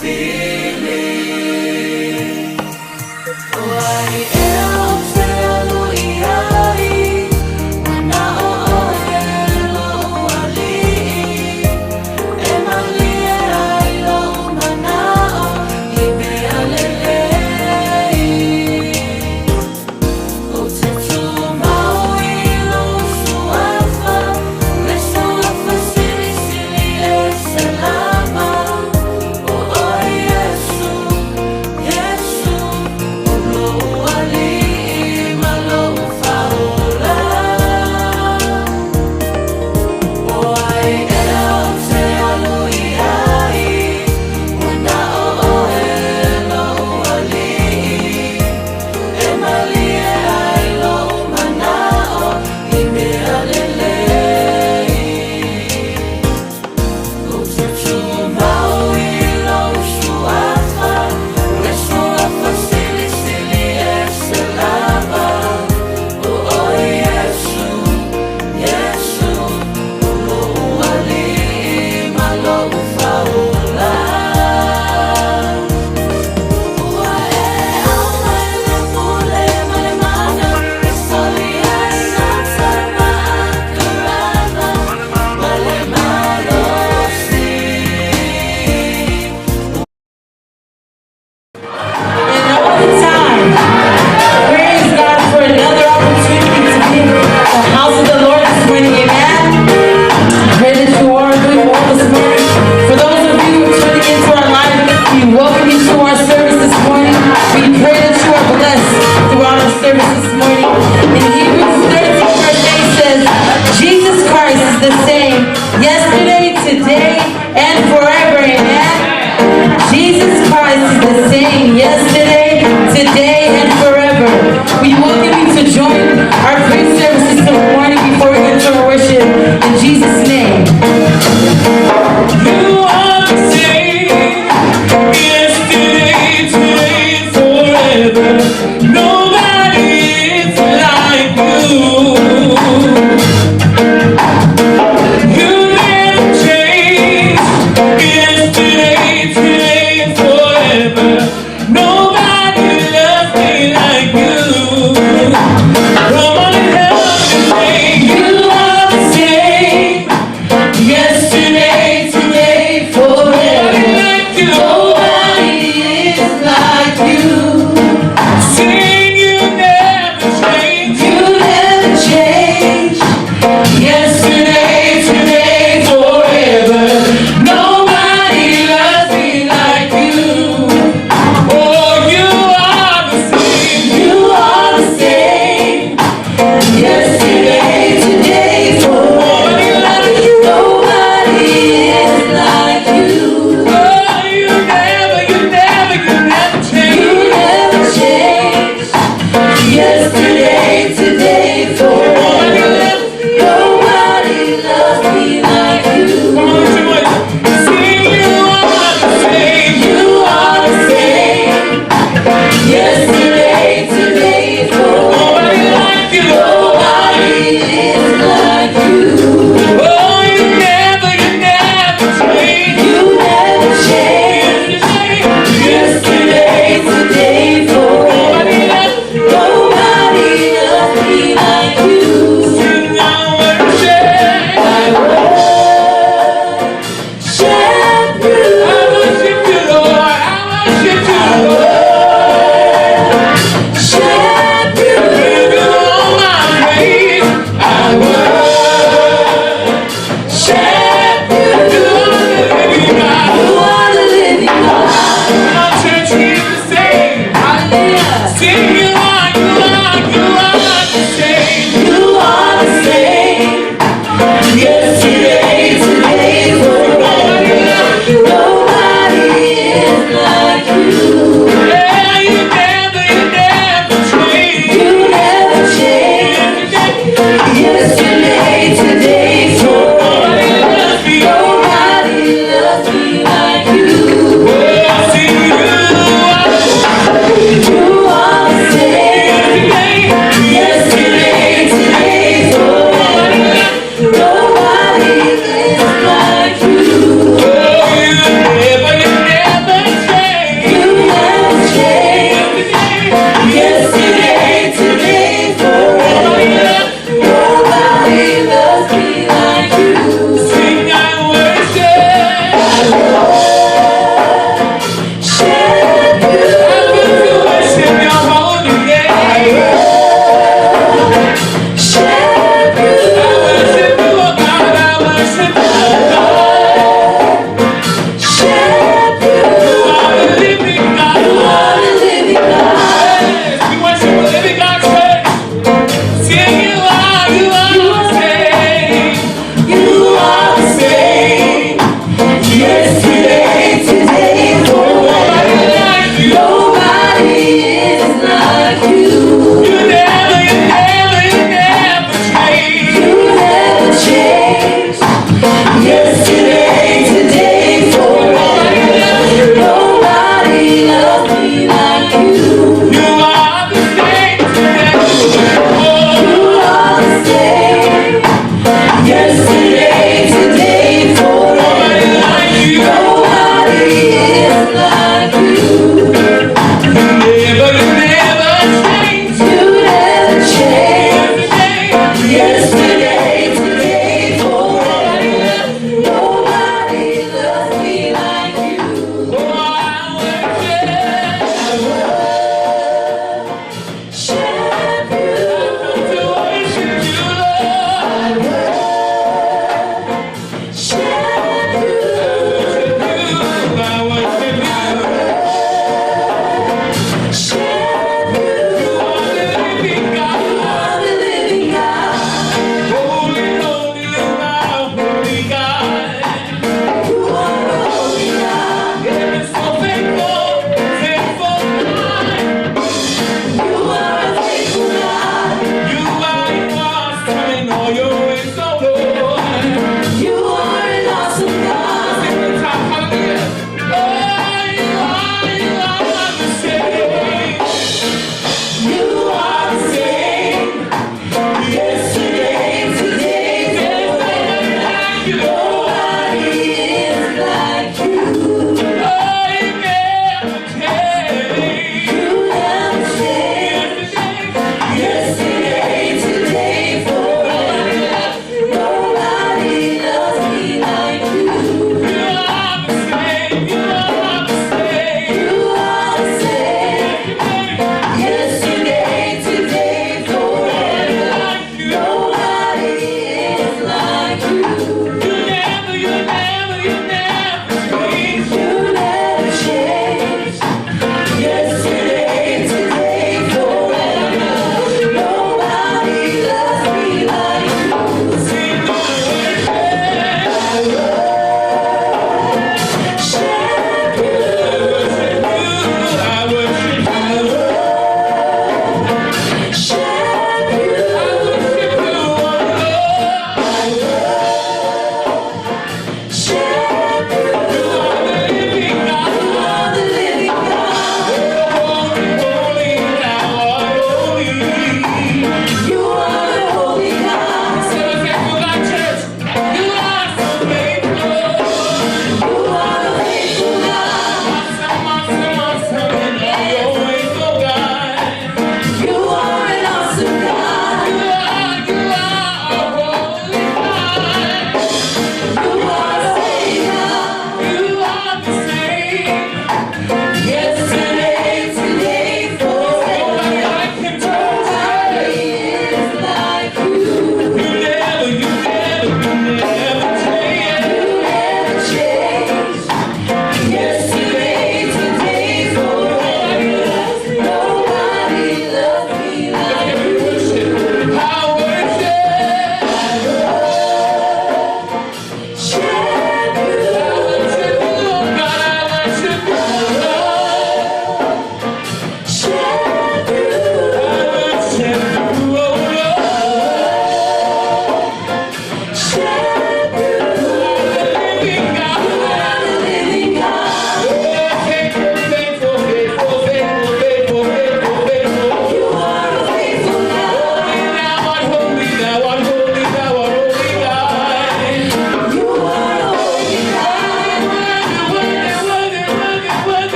Filifili. ʻO ai ea ou te alu i ai? Manaʻo ʻoe loʻu aliʻi. E malie ai loʻu manaʻo i mea lelei. Ou te tumau i lou suafa, le suafa silisili ese lava. ʻO ʻoe Iesu, Iesu, ʻo loʻu aliʻi ma loʻu fāola. ʻO ai ea ou te alu i ai? Manaʻo ʻoe loʻu aliʻi. E malie ai loʻu manaʻo i mea lelei. Ou te tumau i lou suafa, le suafa silisili ese lava. ʻO ʻoe Iesu, Iesu, ʻo loʻu aliʻi ma loʻu fāola. Ua e ʻau mai le pule ma le mana, e soli ai nā tama a Karava ma le malosi. And all the time. Praise God for another opportunity to be in the house of the Lord this morning. Amen. Pray that you are doing well this morning. For those of you tuning into our live, we welcome you to our service this morning. We pray that you are blessed throughout our service this morning. In Hebrews 13 verse 8 says, "Jesus Christ is the same yesterday, today, and forever." Amen. Jesus Christ is the same yesterday, today, and forever. We welcome you to join our prayer services this morning before we enter our worship. In Jesus' name. You are the same yesterday, today, forever. Nobody is like you.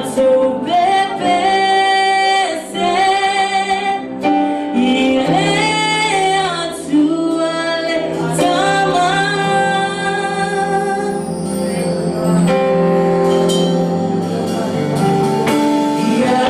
Matou pepese i le Atua le Tama. Ia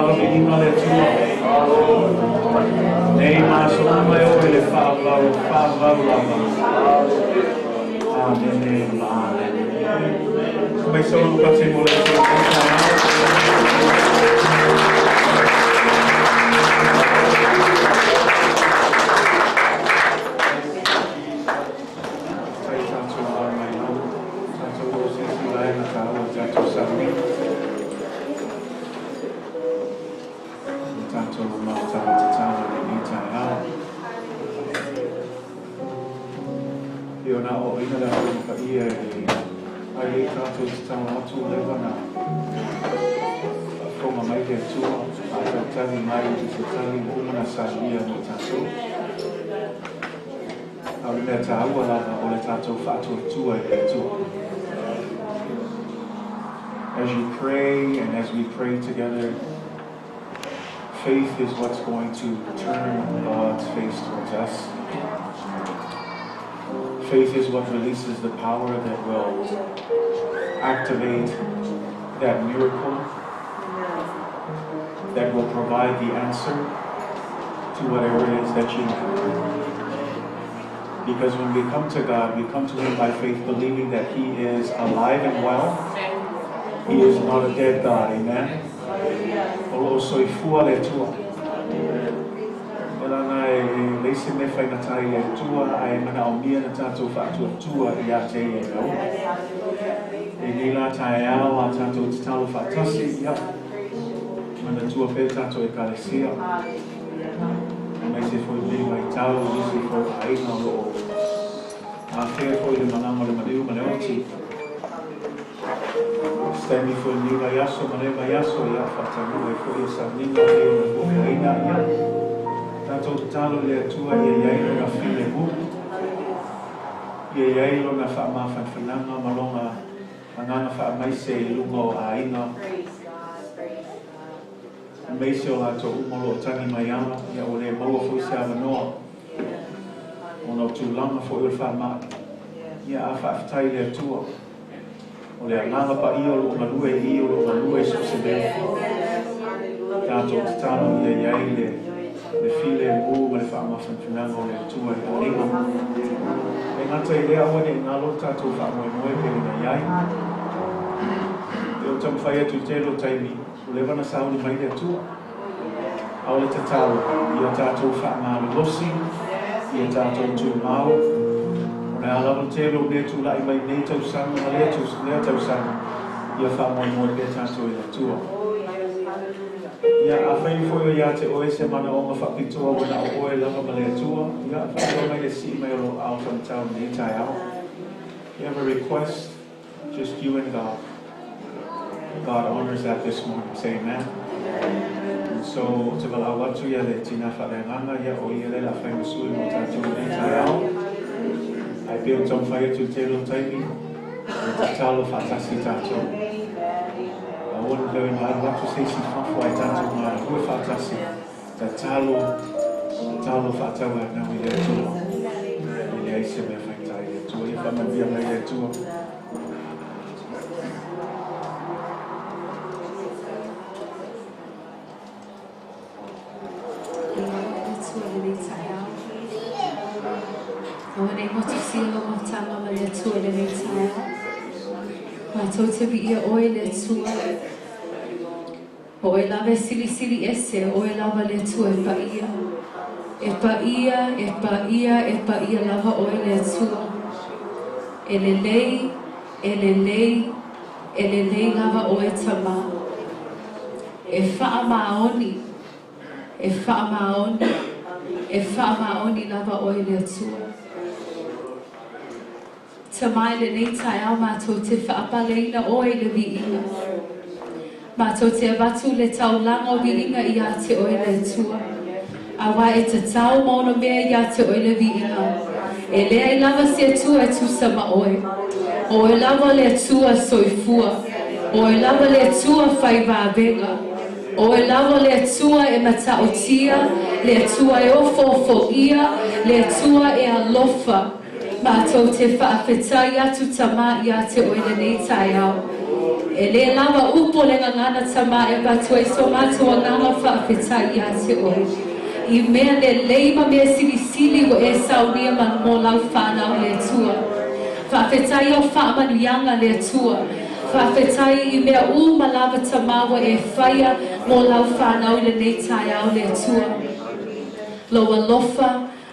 Tatalo viiga le Atua. Nei masalo mai oe le faavavau, faavavau lava. Amene ma amene. Mai solo pate mo le Atua i taeao. Faafetai tatou malaga mai lau tatou o se isi vaega taua o tatou sauniga. O tatou mafutaga tatalo i lenei taeao. Ia ona aoaoina le Afioga Paia e ai lei tatou tatalo atu ua leva ona faafofoga mai le Atua, faatalitali mai i se tali ua uma ona saunia mo tatou. A o le mea taua lava o le tatou faatuatua i le Atua. As you pray and as we pray together, faith is what's going to turn God's face towards us. Faith is what releases the power that will activate that miracle that will provide the answer to whatever it is that you need. Because when we come to God, we come to Him by faith, believing that He is alive and well. He is not a dead God. Amen. O lo o soifua le Atua. E lana e leai se mea faigata i le Atua ae manaomia na tatou faatuatua ia te ia e aua. E nei la taeao a tatou tatalo faatasi, ia, manatua pea tatou ekalesia. Aemaise foi lenei vaitau i nisi foi o aiga o lo o afea foi i le malaga o le maliu ma le oti. Se taimi foi i lenei vaiaso ma lea vaiaso, ia, faataunuu ai foi ia sauniga pei ona fuafuaina, ia, tatou tatalo i le Atua ia i ai Lona filemu, ia i ai Lona faamafanafanaga ma Lona agaga faamaise i luga o aiga. Aemaise o latou uma o lo o tagi mai ala, ia ua le maua foi se avanoa ona o tulaga foi o le faamai. Ia a faafetai i le Atua, o le Agaga Paia o lo o galue i i, o lo o galue i so o se mea. Tatou tatalo ia i ai le le filemu ma le faamafanafanaga o le Atua i aiga. E gata i lea, aua ne i galo le tatou faamoemoe pei ona i ai. E o taumafai atu i tele o taimi, Ua leva ona sauni mai le Atua. A o le tatalo, ia tatou faamalolosi, ia tatou tumau. O le a lava le tele o mea tulai mai nei tausaga ma lea lea tausaga, ia faamoemoe pea tatou i le Atua. Ia, afai foi o ia te oe se manaoga faapitoa ua na o oe lava ma le Atua, ia, faailoa mai le sii mai o lou aao taumatau i lenei taeao. You have a request, just you and God. God honors that this morning. Say amen. And so, ou te valaau atu ia le tina faaleagaga, ia o ia lea o le a fai ma sui mo tatou i lenei taeao. Ae pei ona taumafai atu i le tele o taimi, ua tatalo faatasi tatou. Aua ne toe ona alu atu se isi i fafo ae tatou galulue faatasi, tatalo, tatalo faatauanau i le Atua. E leai se mea faigata i le Atua. Ia faamanuia mai le Atua. Atua i lenei taeao. Aua ne i motusia lou mafutaga ma le Atua i lenei taeao. Matou te viia oe le Atua. O oe lava e silisili ese, o oe lava le Atua e paia. E paia, e paia, e paia lava oe le Atua. E lelei, e lelei, e lelei lava oe Tama. E faamaoni, e faamaoni, e faamaoni lava oe le Atua. Tama i lenei taeao matou te faapaleina oe i le viiga. Matou te avatu le taulaga o viiga ia te oe le Atua. Aua e tatau ma ono mea ia te oe le viiga. E leai lava se Atua e tusa ma oe. O oe lava le Atua soifua. O oe lava le Atua fai vavega. O oe lava le Atua e matautia, le Atua e ofoofogia, le Atua e alofa. Matou te faafetai atu Tama ia te oe lenei taeao. E lē lava upu o le gagana Tamā e avatu ai so matou agaga faafetai iā te Oe i mea lelei ma mea silisili ua e saunia ma mo lau fanau le Atua. Faafetai i au faamanuiaga le Atua. Faafetai i mea uma lava Tamā ua e faia mo lau fanau i lenei taeao le Atua. Lou alofa,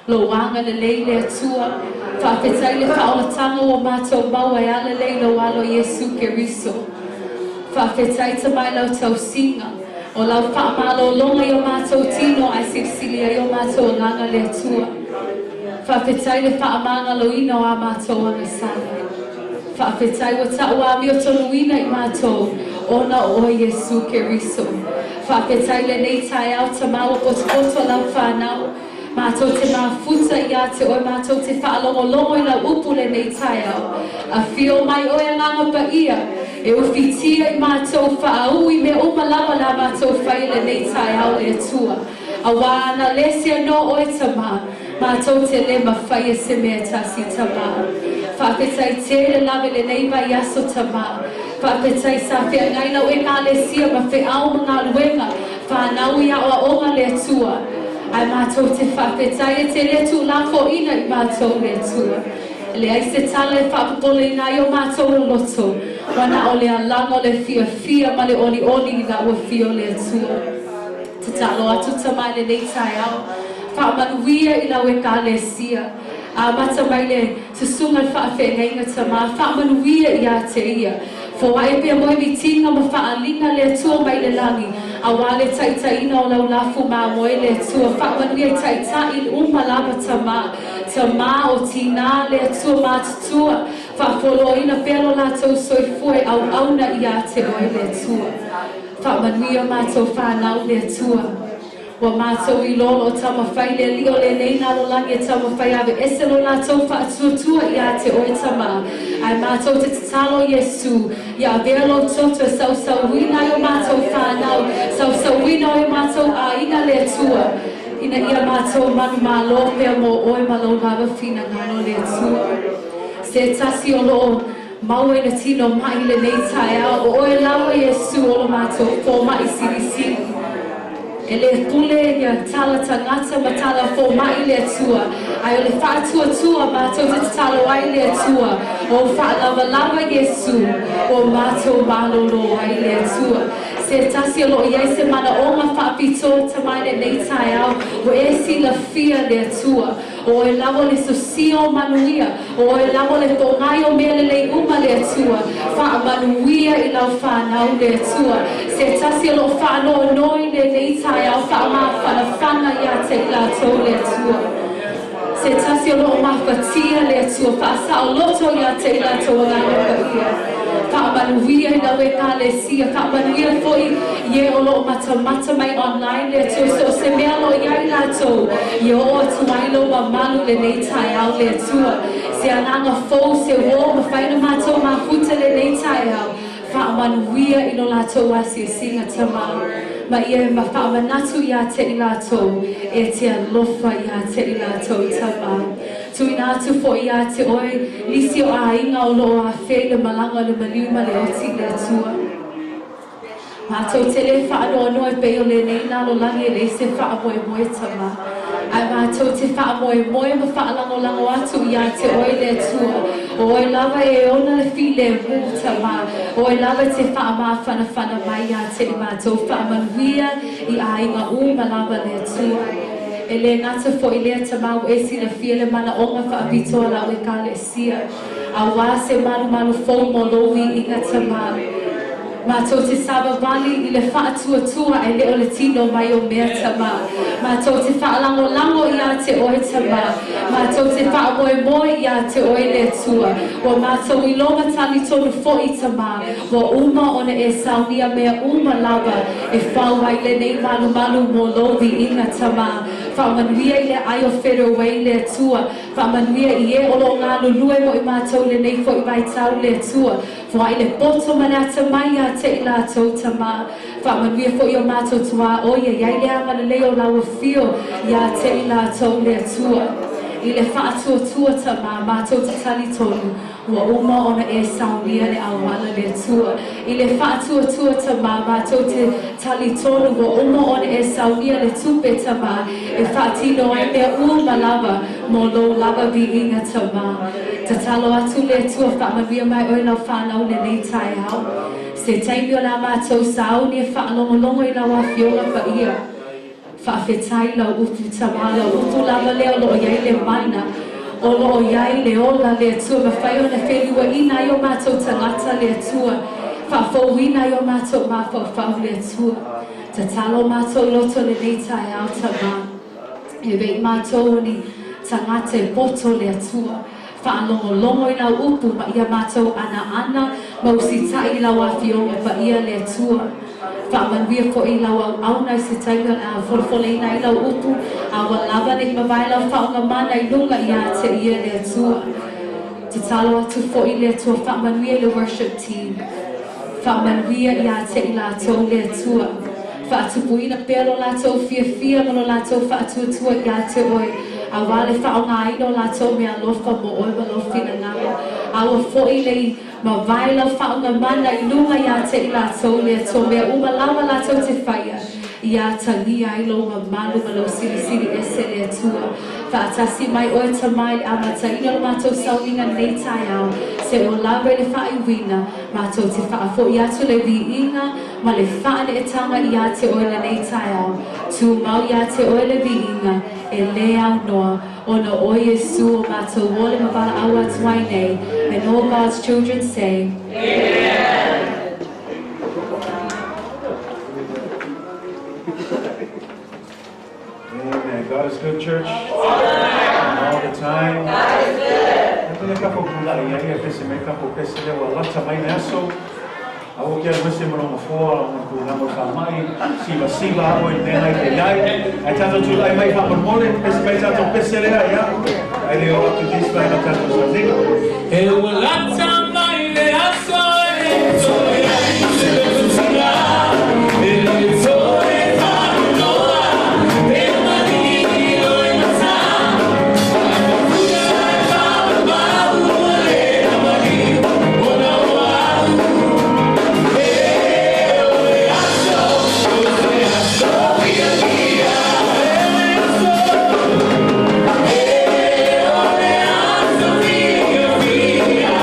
Lou agalelei le Atua. Faafetai i le faaolataga ua matou maua e ala lea i Lou Alo Iesu Keriso. Faafetai Tama i Lau tausiga, o Lau faamalologa i o matou tino ae silisili ai o matou agaga le Atua. Faafetai i le faamagaloina o a matou agasala. Faafetai ua tauamiotonuina i matou ona o Oe Iesu Keriso. Faafetai i lenei taeao Tama ua potopoto Lau fanau. Mātou te mafuta iā te Oe mātou te faalogologo i Lau upu lenei taeao. Afio mai Oe Agaga Paia, e ufitia i mātou faauu i mea uma lava le a mātou fai i lenei taeao le Atua. Auā ana lesi anō Oe Tamā, mātou te le mawhaia se mea tasi Tamā. Faafetai tele lava i lenei vaiaso Tamā. Faafetai sa feagai lau Ekalesia ma feau ma galuega whanau i aoaoga le Atua. Ae matou te faafetai e te le tuulafoaina i matou le Atua. E leai se tala e faapopoleina ai o matou loloto, ua na o le alaga o le fiafia ma le olioli i lau afio le Atua. Tatalo atu Tama i lenei taeao, faamanuia i lau Ekalesia. Amata mai le susuga le faafeagaiga Tama, faamanuia iā te ia. Foaʻe pea moe mitiga ma faaliga le Atua mai le lagi, auā le taitaiina o lau lafu mamoe le Atua. Faamanuia i taitai uma lava Tama, Tamā o tinā le Atua matutua, faafoloina pea lo latou soifua e auauna iā te Oe le Atua. Faamanuia matou fanau le Atua. Ua matou iloa o lo o taumafai le Alii o lenei lalolagi e taumafai aveese lo latou faatuatua iā te Oe Tamā. Ae matou te tatalo Iesu, ia avea lou toto e sausauina ai o matou fanau, sausauina ai o matou aiga le Atua, ina ia matou manumalo pea mo Oe ma lou lava finagalo le Atua. Se tasi o lo o maua i le tino maʻi i lenei taeao, o Oe lava Iesu o lo matou fomaʻi silisili. E le pule ia tala tagata ma tala fomaʻi le Atua, ae o le faatuatua matou te tatalo ai le Atua, o faalavalava Iesu, ua matou malolo ai le Atua. Se tasi o lo o i ai se manaoga faapitoa Tama i lenei taeao, ua e silafia le Atua. O Oe lava o le sosia o manuia, o Oe lava o le togai o mea lelei uma le Atua. Faamanuia i lau fanau le Atua. Se tasi o lo o faanoanoa i lenei taeao faamafanafana iā te i latou le Atua. Se tasi o lo o mafatia le Atua, faasaoloto iā te i latou agaga paia. Faamanuia i lau Ekalesia, faamanuia foi i e o lo o matamata mai online le Atua, so o se mea o lo o i ai latou, ia oo atu ai lou mamalu i lenei taeao le Atua. Se agaga fou, se uō, mafai ona matou mafuta lenei taeao, faamanuia i lo latou asiasiga Tamā, ma ia e faamanatu iā te i latou, e te alofa iā te i latou Tamā. Tuuina atu foi iā te Oe nisi o aiga o lo o afea i le malaga o le maliu ma le oti i le Atua. Matou te le faanoanoa e pei o lenei lalolagi e leai se faamoemoe Tama. Ae matou te faamoemoe ma faalagolago atu iā te Oe le Atua. O Oe lava e ona le filemu Tama. O Oe lava e te faamafanafana mai iā te i matou faamanuia i aiga uma lava le Atua. E le gata foi lea Tama ua e silafia le manaoga faapitoa lau Ekalesia. Auā se malumalu fou mo lou viiga Tamā. Matou te savavali i le faatuatua ae le o le tino mai o mea Tamā. Matou te faalagolago iā te Oe Tamā. Matou te faamoemoe iā te Oe le Atua. Ua matou iloa ma talitonu foi Tamā, ua uma ona e saunia mea uma lava e fau ai lenei malumalu mo lou viiga Tamā. Faamanuia i le ai o Federal Way le Atua. Faamanuia i e o lo o galulue mo i matou i lenei foi vaitau le Atua. Foai le poto ma le atamai iā te i latou Tamā. Faamanuia foi i o matou tuaoi e i ai le agalelei o lau afio iā te i latou le Atua. I le faatuatua Tamā, matou te talitonu, Ua uma ona e saunia le auala le Atua. I le faatuatua Tamā, matou te talitonu ua uma ona e saunia le tupe Tamā e faatino ai mea uma lava mo lou lava viiga Tamā. Tatalo atu le Atua faamanuia mai oe lau fanau lenei taeao. Se taimi o le a matou sauni e faalogologo i lau Afioga Paia. Faafetai lau upu Tamā, lau upu lava lea o lo o i ai le mana, o lo o i ai le ola le Atua, mafai ona feliuaina ai o matou tagata le Atua, faafouina ai o matou mafaufau le Atua. Tatalo matou loto lenei taeao Tamā, e vei matou o ni tagata e poto le Atua, faalogologo i lau upu ma ia matou anaana ma usitai i lau Afioga Paia le Atua. Faamanuia foi i lau auauna i se taimi o le a folafoleina ai lau upu, a ua lava nei mavae lau faogamana i luga ia te ia le Atua. Tatalo atu foi le Atua faamanuia i le worship team. Faamanuia ia te i latou le Atua. Faatupuina pea lo latou fiafia ma lo latou faatuatua ia te oe, auā le faaaogaina o latou meaalofa mo oe ma lou finagalo. A ua foi nei mavae lau faogamana i luga ia te i latou le Atua, mea uma lava latou te faia, ia atagia ai lou mamalu ma lou silisili ese le Atua. Faatasi mai oe Tamā i le amataina o le matou sauniga lenei taeao, seia oo lava i le faaiuina, matou te faafo'i atu le viiga ma le faaneetaga ia te oe lenei taeao. Tumau ia te oe le viiga e lē aunoa, ona o Iesu o matou ola ma valaau atu ai nei. And all God's children say, Amen. God is good, church. And all the time. God is good. E ka pula ia ia pese me ka pese le ua lata mai le aso. A ua ke alu ese ma lona foa o le tulaga o le faamai, sivasiva au i le mea nai te iai. Ae tatou tulai mai faamolemole, pese mai tatou pese lea, ia. Ae le oo atu nisi vaega o tatou sauniga. E ua lata mai le aso e toe ai se lototiga, e le toe faanoa, pe maligi o e mata, a mafuta e faamau ua le amaliu, ona o au. E o le aso, o se aso fiafia, e o le aso, e o le aso fiafia.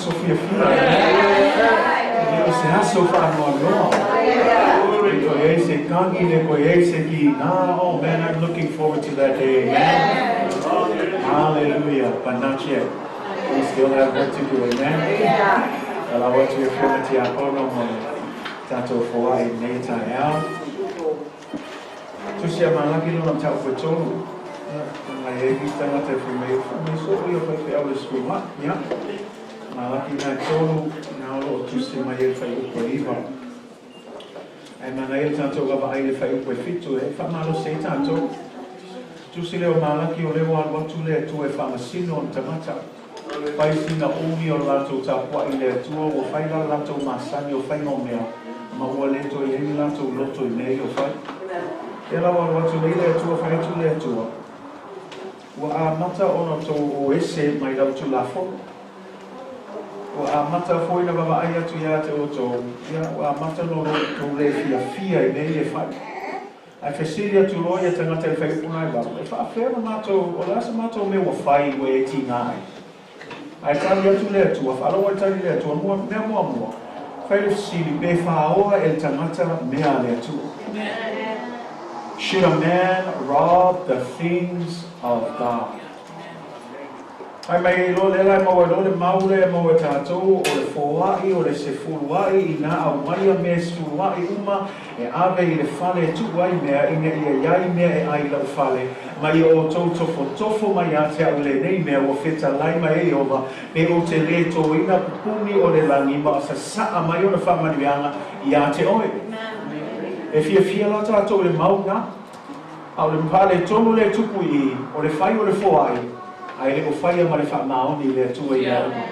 aso fiafia. E le o se aso faanoanoa. Le toe i ai se tagi, le toe i ai se kiga. Oh man, I'm looking forward to that day. Amen. Hallelujah. But not yet. We still have work to do. Amen. Faatalofa atu i afioga i tiakono mo le tatou foai i lenei taeao. Tusi a Malaki lona mataupu e tolu. Ia, leaga e i ai tagata e fai mai, Fai mai soo ia o faifeau i le sefulua'i. Ia, Malaki na e tolu, na o lo o tusi mai ai le fuaiupu e iva. Ae manaia le tatou vaavaai i le fuaiupu e fitu e faamalosi ai tatou. Tusi lea o Malaki o lea ua alu atu le Atua e faamasino le tagata. Fai sina umi o le latou tapuai i le Atua, ua fai la le latou masani o faiga o mea, ma ua le toe i ai ni latou loto i mea ia o fai. Lea la ua alu atu nei le Atua, fai atu le Atua, Ua amata ona outou o ese mai lau Tulafono. Ua amata foi ona vaavaai atu ia te outou, ia, ua amata ona outou le fiafia i mea ia e fai. Ae fesili atu loa ia tagata i le faaiupu na e valu, E faafefea ona matou, o le a se matou mea ua fai ua e tiga ai? Ae tali atu le Atua, faalogo i le tali le Atua, mua, mea muamua, fai le fesili, pe faoa e le tagata mea a le Atua? Should a man rob the things of God? Fai mai ai loa lea la e maua ai loa le mau lea e maua e tatou, o le foai, o le sefuluai, inā aumaia mea e sefuluai uma e ave i le fale e tuu ai mea, ina ia i ai mea e ai i lau fale, ma ia outou tofotofo mai ia te au i lenei mea ua fetalai mai e Ieova, pe ou te lē toina pupuni o le lagi ma sasaa mai ona faamanuiaga ia te oe. E fiafia la tatou i le mau na? A o le faaletonu lea e tupu i i, o le fai o le foai, ae le o faia ma le faamaoni i le Atua i mea uma.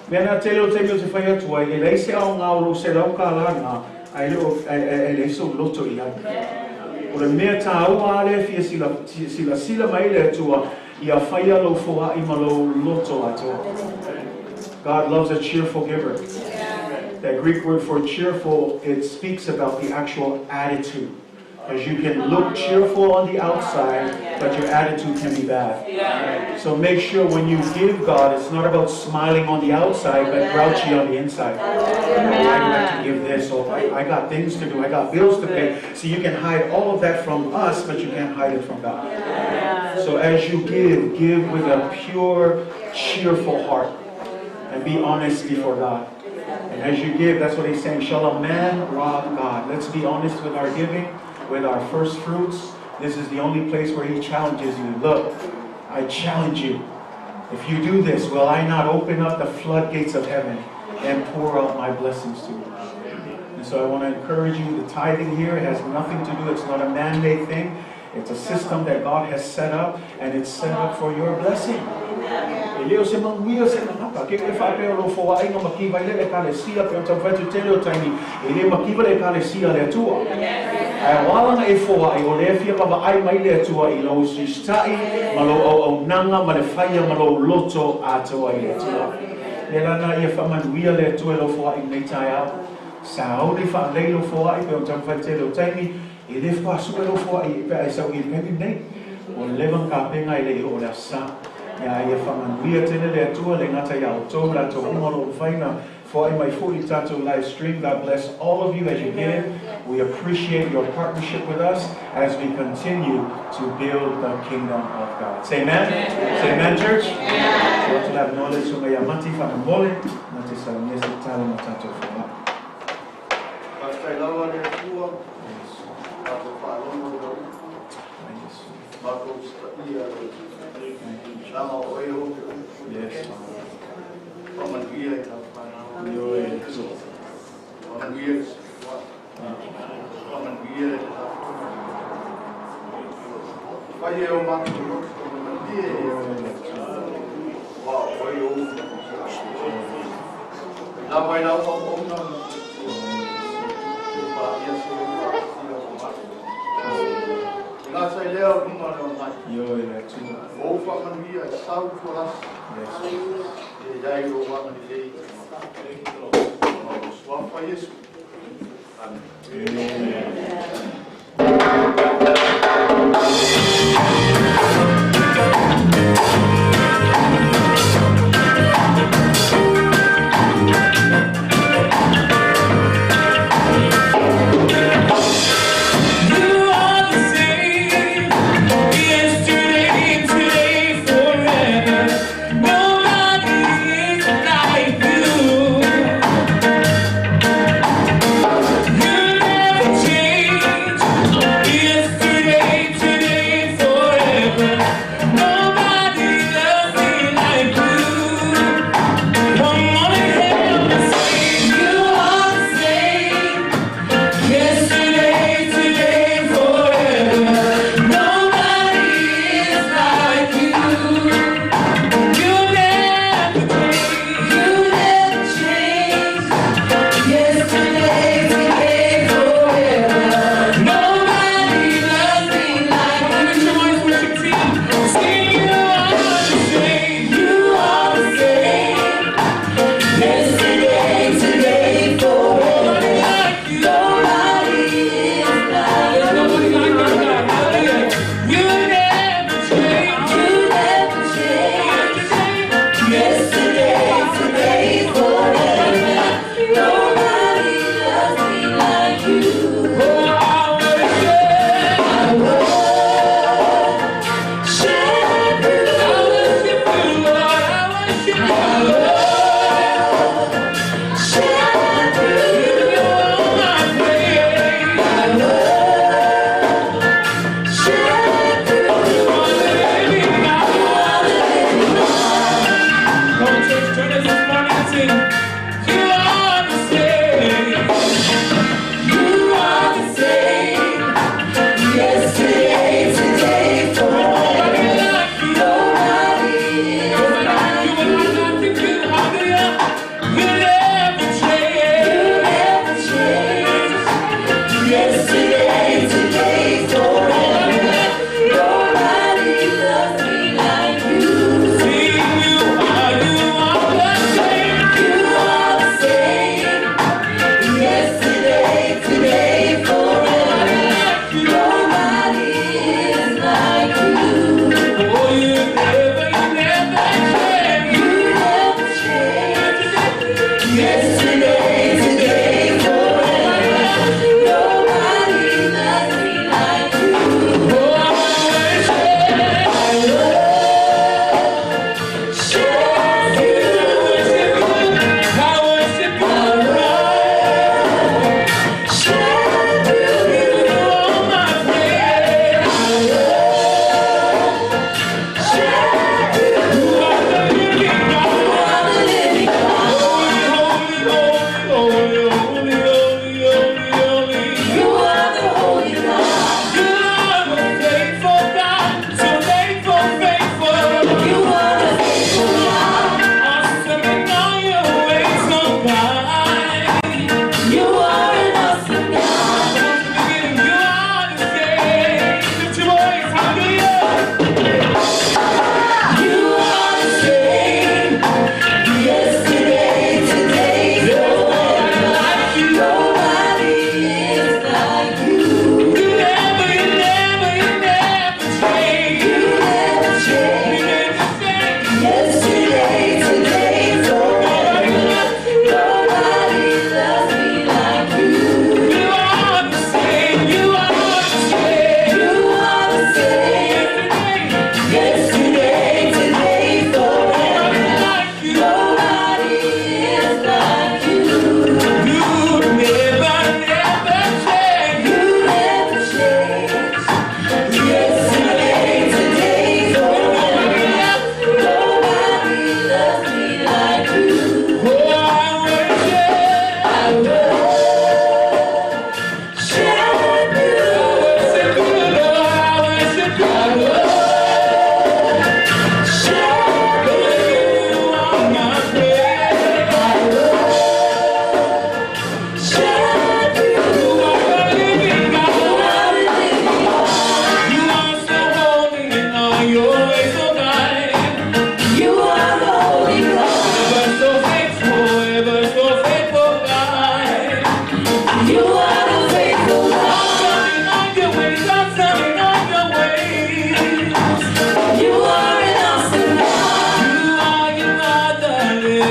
Mea na tele o taimi ou te fai atu ai, e leai se aoga o lou $100 na, ae le o, ae leai sou loto i ai. O le mea taua a lea e fia sila, silasila mai ai le Atua, ia faia lou foai ma lou loto atoa. God loves a cheerful giver. That Greek word for cheerful, it speaks about the actual attitude. Because you can look cheerful on the outside, but your attitude can be bad. So make sure when you give God, it's not about smiling on the outside, but grouchy on the inside. I have to give this, or I got things to do, I got bills to pay. So you can hide all of that from us, but you can't hide it from God. So as you give, give with a pure, cheerful heart. And be honest before God. And as you give, that's what he's saying, shall a man rob God? Let's be honest with our giving, with our first fruits. This is the only place where he challenges you. Look, I challenge you. If you do this, will I not open up the floodgates of heaven and pour out my blessings to you? And so I want to encourage you, the tithing here has nothing to do, it's not a man-made thing. It's a system that God has set up, and it's set up for your blessing. E le o se manuia se tagata. Ke e faapea o lou foaiga makiva ai le Ekalesia, pe o taumafai atu i tele o taimi, e le makiva le Ekalesia a le Atua. Ae o a lana e foai, o lea e fia vaavaai mai le Atua i lou sista'i ma lou auaunaga ma le faia ma lou loto atoa i le Atua. Le lana ia faamanuia le Atua i lou foai i lenei taeao. Sauni faalelei lou foai pe o taumafai i tele o taimi, E le faatoa sue lou foai pe a e sau i le taimi lenei. Ua leva ona tapena e le i oo le Aso Sa. Ia ia faamanuia tele le Atua le gata iā outou latou uma o lo o mafai ona foai mai foi i le tatou live stream. God bless all of you as you give. We appreciate your partnership with us as we continue to build the kingdom of God. Say amen. Say amen, church. Tuu atu le avanoa i le Susuga ia Mati faamolemole na te saunia se tatalo mo tatou foai. Faafetai lava le Atua, matou faalogo i lau upu, matou usitaia lau leaga o oe e ou te upu, faamanuia i lau fanau, faamanuia i le Samoa, faamanuia i le tatou fai e o matou loto ona malie e aua o oe e ou lava i lau auauna.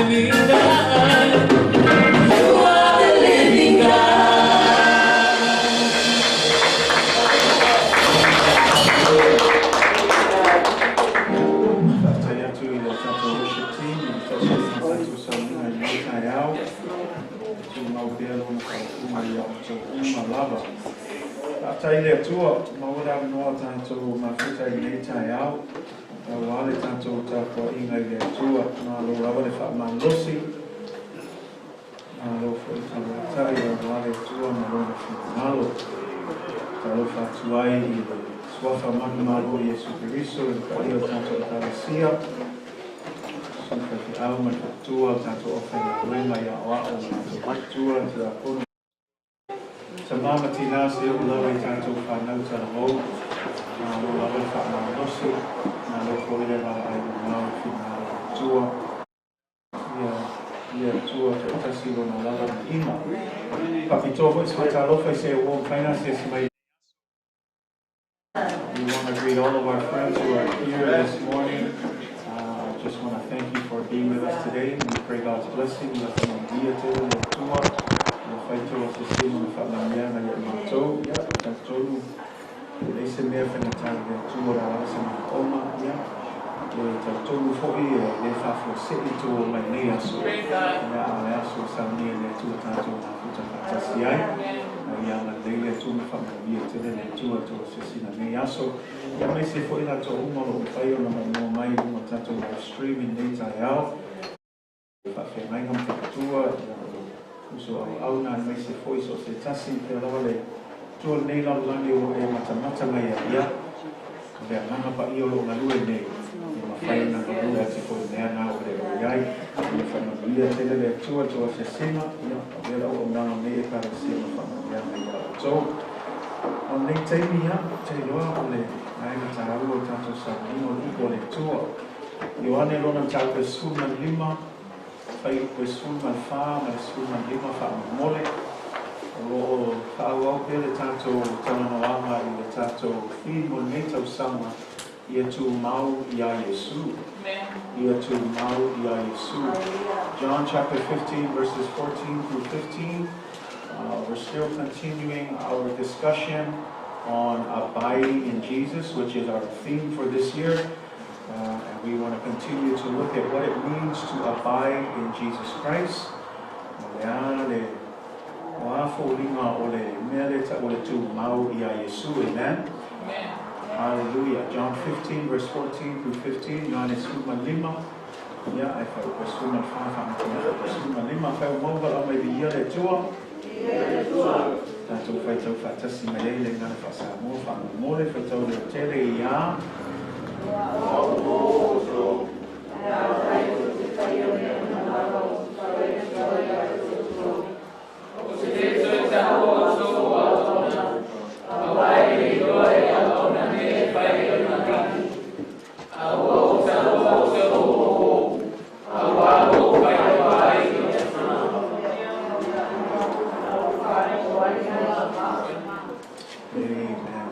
living God. You are the living God. Faafetai atu i le tatou worship team i le tausiga o tatou saunoaga i lenei taeao. Tumau pea lona faaupuga ia outou uma lava. Faafetai i le Atua, maua le avanoa tatou mafuta i lenei taeao. Auā le tatou tapuaiga i le Atua, malo lava le faamalosi, malo foi taluatai auā le Atua ma lona finagalo. Talofa atu ai i le suafa manumalo o Iesu Keriso i le paia o tatou Ekalesia, susu faifeau ma le faletua o tatou aufaigaluega i aoao ma latou faletua, le Tulafono Tamā ma tinā seia oo lava i tatou fanau talavou, malo lava le faamalosi, malo foi le vaavaai mamao i le finagalo o le Atua. Ia, ia Atua toatasi lona lava viiga. Faapitoa foi se faatalofa i se ua mafai ona asiasi mai. We want to greet all of our friends who are here this morning. Just want to thank you for being with us today. We pray God's blessing. Ia faamanuia tele le Atua. Ia faitau asiasiga ma faamanuiaga ia matou. Ia, talitonu, e leai se mea faigata i le Atua o le a lava se manaoga. Ia, e talitonu foi e le faafuasei tou omai i lenei aso. Ia, a o le aso e saunia e le Atua tatou mafuta faatasi ai. Ia agalelei le Atua ma faamanuia tele le Atua i tou asiasiga i lenei aso. Ia aemaise foi latou uma o lo o mafai ona maimoa mai i luga o tatou live stream i lenei taeao. Faafeagaiga ma faletua, ia o uso auauna aemaise foi so o se tasi pea lava le Atua o lenei lalolagi ua e matamata mai ai. Ia, o le Agaga Paia o lo o galue nei, e mafai ona galue atu foi i mea na ua le o i ai. Ia faamanuia tele le Atua i tou asiasiga, ia avea le auaunaga o lenei Ekalesia ma faamanuiaga ia outou. A o lenei taimi, ia, ou te iloa o le vaega taua o tatou sauniga o le upu a le Atua. Ioane lona mataupu e 15, fuaiupu e 14 ma le 15 faamolemole. O lo o faaauau pea le tatou talanoaga i le tatou theme o lenei tausaga, Ia Tumau Iā Iesu. Ia Tumau Iā Iesu. John chapter 15 verses 14 through 15. We're still continuing our discussion on abiding in Jesus, which is our theme for this year. And we want to continue to look at what it means to abide in Jesus Christ. O le a le o a foliga o le mea lea e tau o le tumau iā Iesu. Amen. Hallelujah. John 15 verse 14 through 15, Ioane 15, ia, ae fuaiupu e 14 faamatalaga 15. Afai ua maua valaau mai viia le Atua. Tatou faitau faatasi mai ai le gagana faa-Samoa faamolemole, faitau leotele iā. Amen.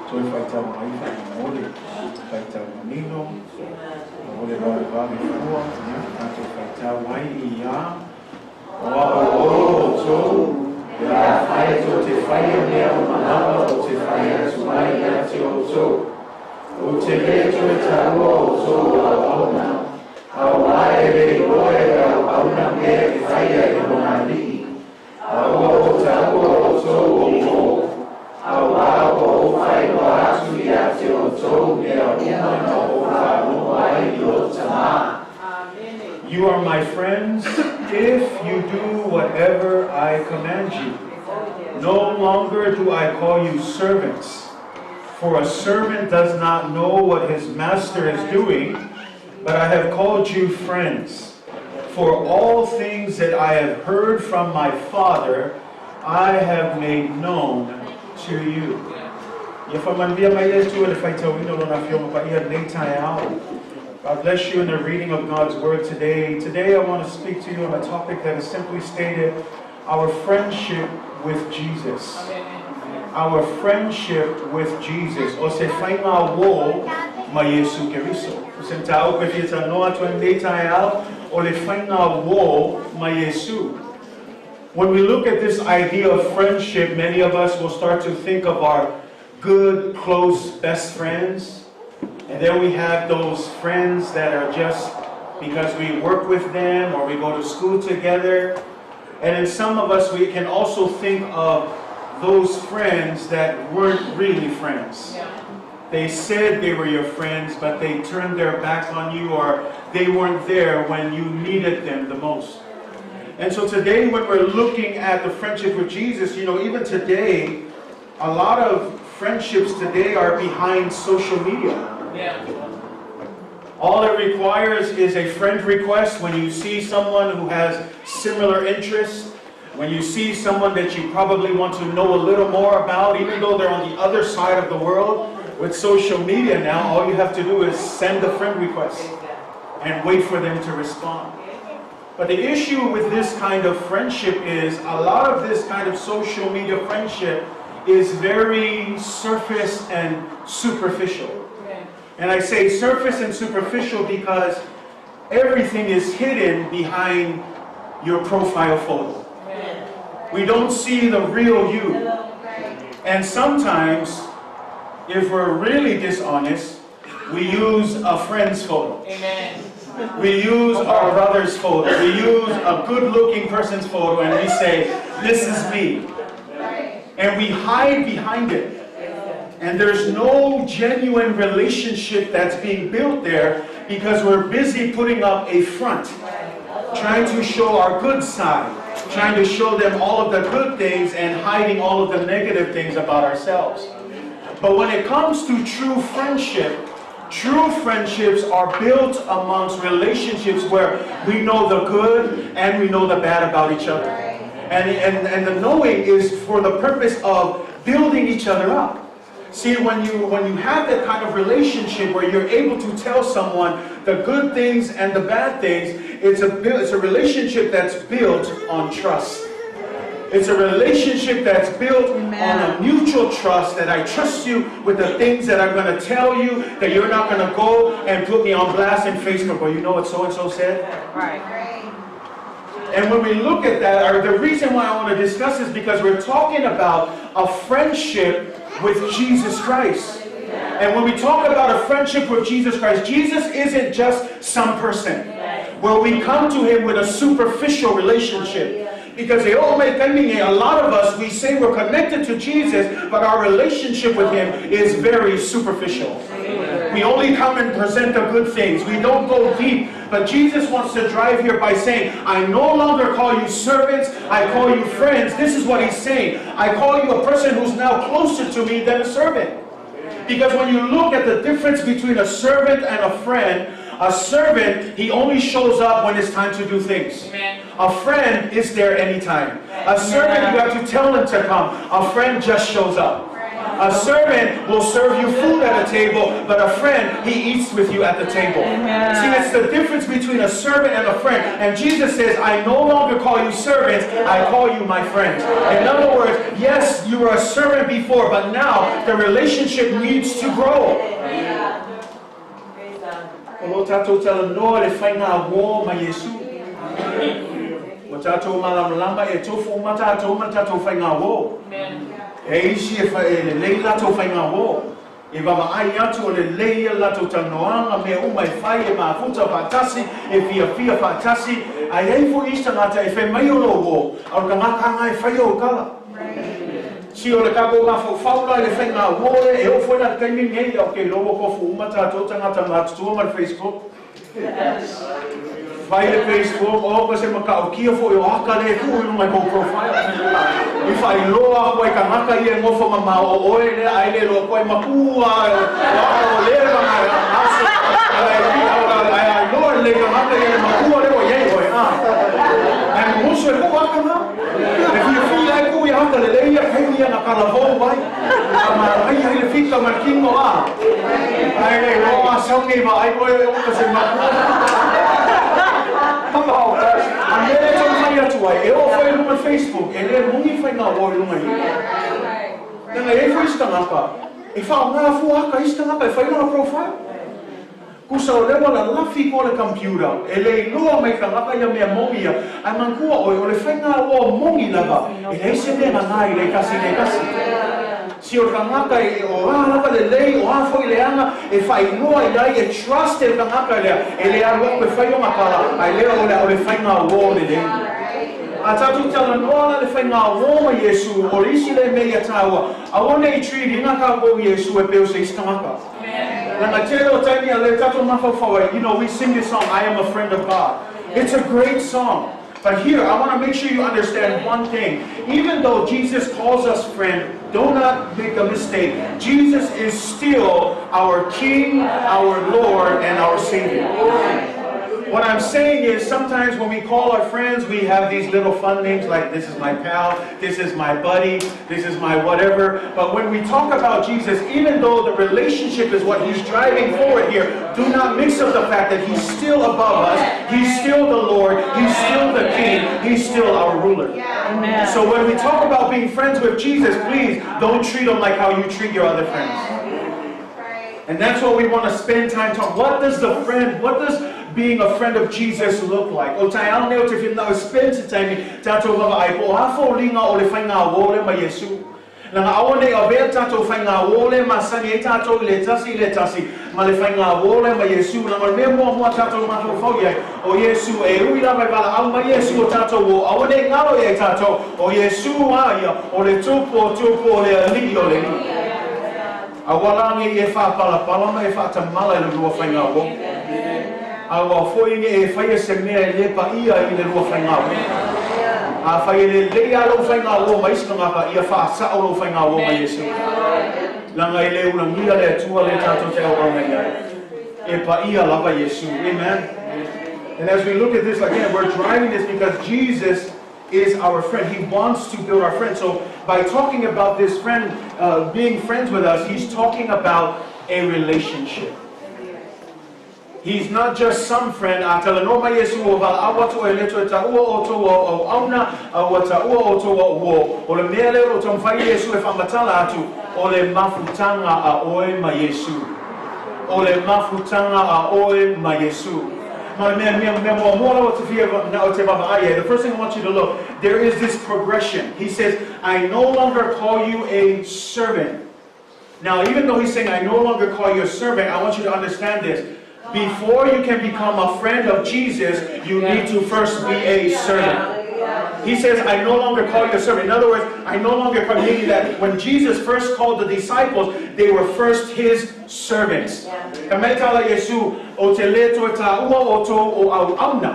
Toe faitau mai faamolemole, faitau manino, aua le valevale fua, ia, tatou faitau ai iā. O a'u o outou, pe afai tou te faia mea uma lava ou te fai atu ai ia te outou. Ou te lē toe taua outou o auauna, auā e le iloa e le auauna mea e faia e lona alii. A ua ou taua outou o uō, auā ua ou faailoa atu ia te outou mea uma na ou faalogo ai i lou Tamā. You are my friends if you do whatever I command you. No longer do I call you servants, for a servant does not know what his master is doing, but I have called you friends. For all things that I have heard from my Father, I have made known to you. Ia faamanuia mai le Atua i le faitauina o Lona Afioga Paia i lenei taeao. God bless you in the reading of God's Word today. Today I want to speak to you on a topic that is simply stated, our friendship with Jesus. Our friendship with Jesus. O se faiga uō Ma Iesu Keriso. O se mataupu e fia talanoa atu ai i lenei taeao, o le faiga uō ma Iesu. When we look at this idea of friendship, many of us will start to think of our good, close, best friends. And then we have those friends that are just because we work with them or we go to school together. And in some of us, we can also think of those friends that weren't really friends. They said they were your friends, but they turned their back on you or they weren't there when you needed them the most. And so today, when we're looking at the friendship with Jesus, even today, a lot of friendships today are behind social media. All it requires is a friend request. When you see someone who has similar interests, when you see someone that you probably want to know a little more about, even though they're on the other side of the world, with social media now, all you have to do is send a friend request and wait for them to respond. But the issue with this kind of friendship is a lot of this kind of social media friendship is very surface and superficial. And I say surface and superficial because everything is hidden behind your profile photo. We don't see the real you. And sometimes, if we're really dishonest, we use a friend's photo. Amen. We use our brother's photo. We use a good-looking person's photo and we say, this is me. And we hide behind it. And there's no genuine relationship that's being built there because we're busy putting up a front, trying to show our good side, trying to show them all of the good things and hiding all of the negative things about ourselves. But when it comes to true friendship, true friendships are built amongst relationships where we know the good and we know the bad about each other. And the knowing is for the purpose of building each other up. See, when you have that kind of relationship where you're able to tell someone the good things and the bad things, it's a relationship that's built on trust. It's a relationship that's built on a mutual trust that I trust you with the things that I'm going to tell you, that you're not going to go and put me on blast in Facebook. Well, you know what so-and-so said? Right. And when we look at that, or the reason why I want to discuss is because we're talking about a friendship with Jesus Christ. And when we talk about a friendship with Jesus Christ, Jesus isn't just some person where we come to him with a superficial relationship. Because a lot of us, we say we're connected to Jesus, but our relationship with him is very superficial. We only come and present the good things. We don't go deep. But Jesus wants to drive here by saying, I no longer call you servants, I call you friends. This is what he's saying. I call you a person who's now closer to me than a servant. Because when you look at the difference between a servant and a friend, a servant, he only shows up when it's time to do things. Amen. A friend is there anytime. A servant, you have to tell him to come. A friend just shows up. A servant will serve you food at a table, but a friend, he eats with you at the table. Amen. See, that's the difference between a servant and a friend. And Jesus says, I no longer call you servants, I call you my friends. In other words, yes, you were a servant before, but now the relationship needs to grow. O tatou talanoa le faiga uō ma Iesu. O tatou malamalama e tofu uma tatou ma tatou faiga uō. E isi e lelei latou faiga uō. E vaavaai atu o lelei ia latou talanoaga mea uma e fai e mafuta faatasi, e fiafia faatasi. Ae ai foʻi isi tagata e fai mai o lou uō, a o le tagataga e faia ou tala. Si o le tatou mafaufau la i le faiga uō lea, e oo foi la le taimi lenei, ia okay, loa ua tofu uma tatou tagata matutua ma le Facebook. Fai le Facebook, o ka se matautia foʻi o aka lea e tuu i luga i kou profile. I faailoa aku ai tagata ia e nofo mamao o oe lea ae le iloa atu ai matua o aka o lea ma aso. Ae ailoa lelei tagata ia le matua lea ua iai oe. Ae musu e tuu aka na. E fiafia ai tuu ia aka lelei ia taimi ia na talavou ai. A manaia ai le fita ma le kino a. Ae le iloa a sau nei vaai oe o ka se matua. A mea e taumafai atu ai, e oo foi i luga o le Facebook, e le moni faiga uō i luga i i. Leaga e i ai foi isi tagata, e faaaoga fua aka isi tagata e fai lona profile. Pusa o lea ua lalafi koa le computer, e le iloa mai tagata ia mea moni ia, ae manatua oe, o le faiga uo moni lava, e leai se mea gagā i le tasi le tasi. Si o le tagata e o a lava lelei, o a foi leaga, e faailoa i ai, e trust e le tagata lea, e le alu aku e fai ona tala, ae lea o le o le faiga uo lelei. A tatou talanoa la le faiga uo ma Iesu, o le isi le mea ia tāua, aua ne i treat ina tatou Iesu e pei o se isi tagata. Leaga tele o taimi a le tatou mafaufau ai, we sing this song, "I Am a Friend of God." It's a great song. But here, I want to make sure you understand one thing. Even though Jesus calls us friend, do not make a mistake. Jesus is still our King, our Lord, and our Savior. What I'm saying is, sometimes when we call our friends, we have these little fun names like, "This is my pal, this is my buddy, this is my whatever." But when we talk about Jesus, even though the relationship is what he's driving forward here, do not mix up the fact that he's still above us, he's still the Lord, he's still the King, he's still our ruler. Amen. So when we talk about being friends with Jesus, please don't treat him like how you treat your other friends. And that's what we want to spend time talking. What does being a friend of Jesus look like? O taeao nei o te whina o spend se taimi, tātou vaavaai po o a foliga o le faiga uo lea ma Iesu. Leaga aua nei avea tatou faiga uo lea masani ai tatou i le tasi i le tasi ma le faiga uo lea ma Iesu. Leaga o le mea muamua tatou mafaufau i ai, o Iesu e ui lava e valaau mai Iesu o tatou uo, aua nei galo i ai tatou, o Iesu a ia, o le tupu o tupu o le alii o le alii. Aua la nei e faapalapala ma e faatamala i le lua faiga uo. A ua foi nei e faia se mea e le paia i le lua faiga uo. A fai e lelei a lou faiga uo ma isi tagata, ia faasao lou faiga uo ma Iesu. Leaga e le ulagia le Atua le tatou te auauna i ai. E paia lava Iesu. Amen. And as we look at this again, we're driving this because Jesus is our friend. He wants to build our friend. So by talking about this friend being friends with us, he's talking about a relationship. He's not just some friend. A talanoa mai Iesu o valaau atu e le toe taua outou o auauna, a ua taua outou o uo. O le mea lea o lo taumafai Iesu e faamatala atu, o le mafutaga a oe ma Iesu. O le mafutaga a oe ma Iesu. Ma le mea muamua lava te fia na o te vaavaai ai. The first thing I want you to look, there is this progression. He says, "I no longer call you a servant." Now, even though he's saying, "I no longer call you a servant," I want you to understand this. Before you can become a friend of Jesus, you need to first be a servant. He says, "I no longer call you a servant." In other words, I no longer call you, meaning that when Jesus first called the disciples, they were first his servants. Ka mea tala Iesu, ou te le toe taua outou o auauna.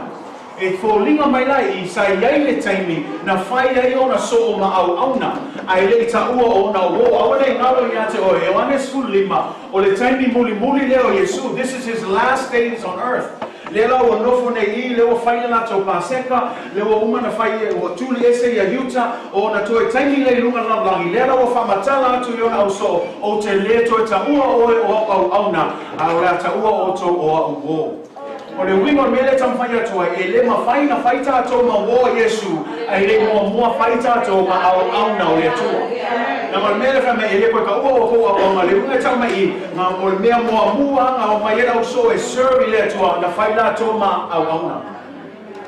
E foliga mai la i sa i ai le taimi, na fai ai ona soo ma auauna. Ae le i taua ona uo, aua nei galo ia te oe, Ioane 15, o le taimi mulimuli lea o Iesu, this is his last days on earth. Lea la ua nofo nei i, lea ua fai le latou Paseka, lea ua uma na fai ua tuli ese ia Iuta, o na toe taimi le i luga lalolagi. Lea la ua faamatala atu i ona ausoo, ou te le toe taua oe o au auauna, a o le a taua outou o au uo. O le uiga o le mea lea taumafai atu ai, e le mafai na fai tatou ma uo a Iesu, ae le muamua fai tatou ma auauna o le Atua. Na ma le mea lea fai mai, e le koe taua outou auauna, le uiga e tau mai i, ma o le mea muamua na o mai ai ausoo e serve i le Atua, na fai latou ma auauna.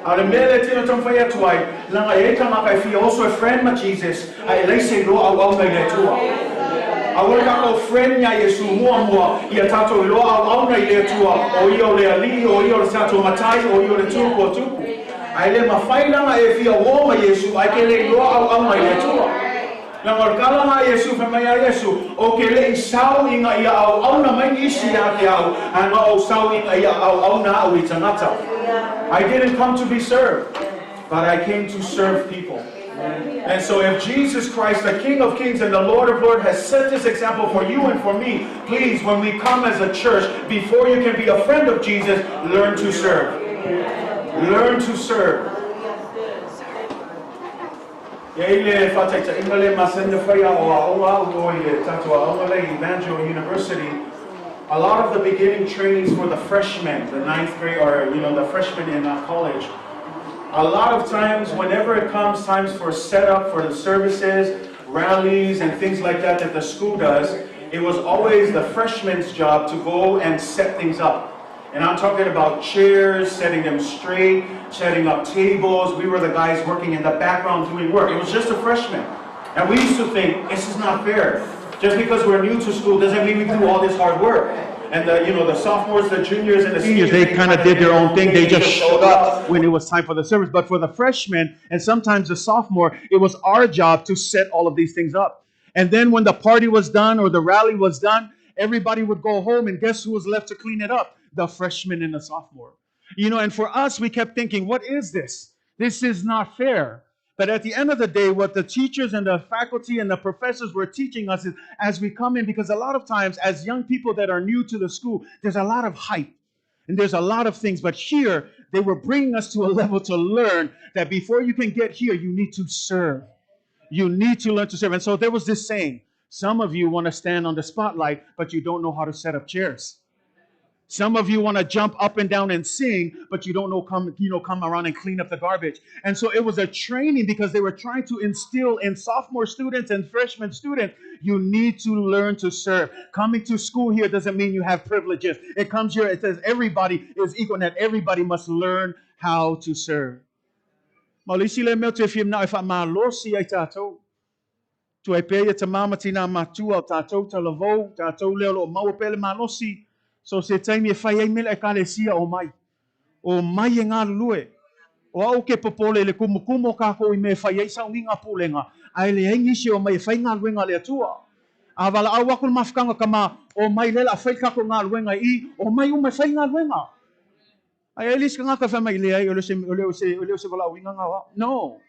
A o le mea lea tino taumafai atu ai, leaga e i ai tagata e fia oso e friend ma Jesus, ae leai se iloa auauna i le Atua. Aua le tatou friend ia Iesu muamua, ia tatou iloa auauna i le Atua, o ia o le alii, o ia o le tatou matai, o ia o le tupu o tupu. Ae le mafai leaga e fia uo ma Iesu, ae ke le iloa auauna i le Atua. Leaga o le tala a Iesu, fai mai a Iesu, ou te le i sau ina ia auauna mai nisi ia te au, ae na ou sau ina ia auauna au i tagata. I didn't come to be served, but I came to serve people. And so if Jesus Christ, the King of Kings and the Lord of Lords, has set this example for you and for me, please, when we come as a church, before you can be a friend of Jesus, learn to serve. Learn to serve. Ia i le faataitaiga le masani na fai a o aoga au o i le tatou aoga le Evangel University, a lot of the beginning trainings for the freshmen, the ninth grade or the freshmen in college, a lot of times whenever it comes times for setup for the services, rallies and things like that that the school does, it was always the freshmen's job to go and set things up. And I'm talking about chairs, setting them straight, setting up tables. We were the guys working in the background doing work. It was just a freshman. And we used to think, this is not fair. Just because we're new to school doesn't mean we do all this hard work. And the, you know, the sophomores, the juniors, and the seniors, they kind of did their own thing. They just showed up when it was time for the service. But for the freshmen and sometimes the sophomore, it was our job to set all of these things up. And then when the party was done or the rally was done, everybody would go home, and guess who was left to clean it up? The freshman and the sophomore. You know, and for us, we kept thinking, what is this? This is not fair. But at the end of the day, what the teachers and the faculty and the professors were teaching us is as we come in, because a lot of times as young people that are new to the school, there's a lot of hype and there's a lot of things. But here, they were bringing us to a level to learn that before you can get here, you need to serve. You need to learn to serve. And so there was this saying, some of you want to stand on the spotlight, but you don't know how to set up chairs. Some of you want to jump up and down and sing, but you don't know come around and clean up the garbage. And so it was a training because they were trying to instill in sophomore students and freshman students, you need to learn to serve. Coming to school here doesn't mean you have privileges. It comes here, it says everybody is equal and that everybody must learn how to serve. So se taimi e whai ai mele e kalesia o mai. O mai e ngā lue. O au ke popole le kumukumu o kākou i me whai ai saunginga pūlenga. A ele engisi o mai e whai ngā luenga le atua. A wala au aku le mafukanga kama o mai lela a whai kako ngā luenga i o mai o mai whai ngā luenga. Ai e lisi ka ngaka whai mai le ai o le o se wala au inga ngā wa. No.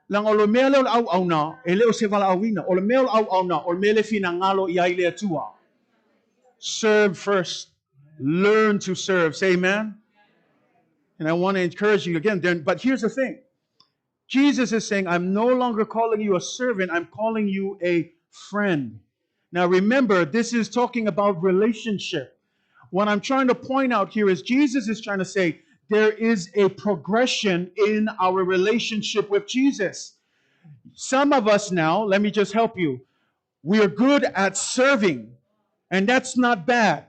Langa o le mea leo le au au nā, e leo se wala au ina. O le mea o le au au nā, o le mea le whina ngalo i ai le atua. Serve first. Learn to serve. Say amen. And I want to encourage you again. But here's the thing. Jesus is saying, I'm no longer calling you a servant. I'm calling you a friend. Now remember, this is talking about relationship. What I'm trying to point out here is Jesus is trying to say there is a progression in our relationship with Jesus. Some of us now, let me just help you. We are good at serving. And that's not bad.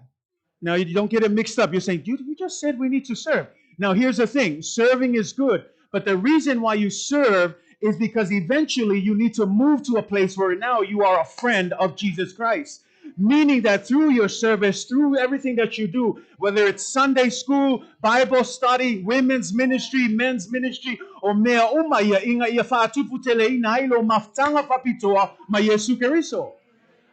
Now, you don't get it mixed up. You're saying, you just said we need to serve. Now, here's the thing. Serving is good. But the reason why you serve is because eventually you need to move to a place where now you are a friend of Jesus Christ. Meaning that through your service, through everything that you do, whether it's Sunday school, Bible study, women's ministry, men's ministry, o mea uma ia, inga ia whaatupu tele ina ailo mafutanga whapitoa ma Yesu Keriso.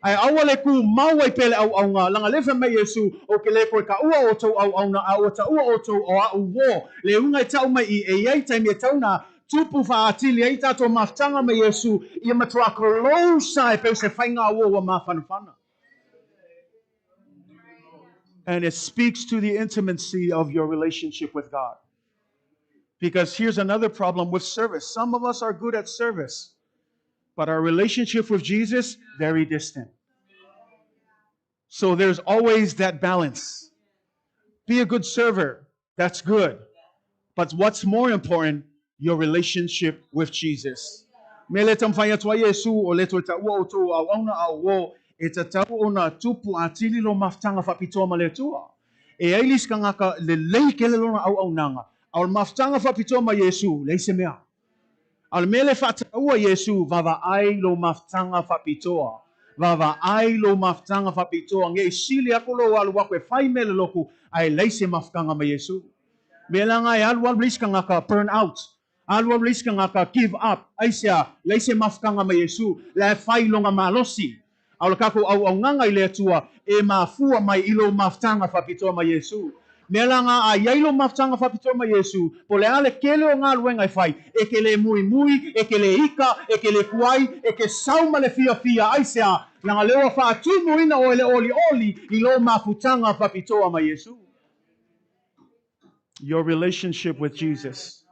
Ai aua le ku mau ai pele au au ngā, langa lefa mai Yesu, o ke le koe ka ua o tau au au ngā, a o ta ua o tau o a uo, le unga i tau mai i e iai taimi e tau nā, tupu whaatili ai tātou mafutanga mai Yesu, ia matua closa e peu se whainga o ua mawhanawhana. And it speaks to the intimacy of your relationship with God. Because here's another problem with service. Some of us are good at service, but our relationship with Jesus, very distant. So there's always that balance. Be a good server. That's good. But what's more important? Your relationship with Jesus. Me le tamwhai atua Yesu o le toi taua o tō au auna au o e tatau o nā tupu a tili lo mafutanga whapitoa ma le atua. E ailis ka ngaka le lei kele lona au au nanga. Au mafutanga whapitoa ma Yesu, lei se mea. Au le mele whataua Yesu, vava ai lo mafutanga whapitoa. Vava ai lo mafutanga whapitoa. Nge isili ako lo alu wako e whai mele loku, ai lei se mafutanga ma Yesu. Me langa e alu alu leis ka ngaka burn out. Alu alu leis ka ngaka give up. Ai sea, lei se mafutanga ma Yesu. Le whai longa malosi. Au le kako au au nganga i le atua, e mafua mai ilo mafutanga whapitoa ma Yesu. Me langa a iailo mafutanga whapitoa ma Yesu, po le ale kele o ngā luenga i whai, e ke le mui mui, e ke le ika, e ke le kuai, e ke sauma le fia fia, ai sea, langa lewa whaatumu ina o ele oli oli, i lo mafutanga whapitoa ma Yesu. Your relationship with Jesus.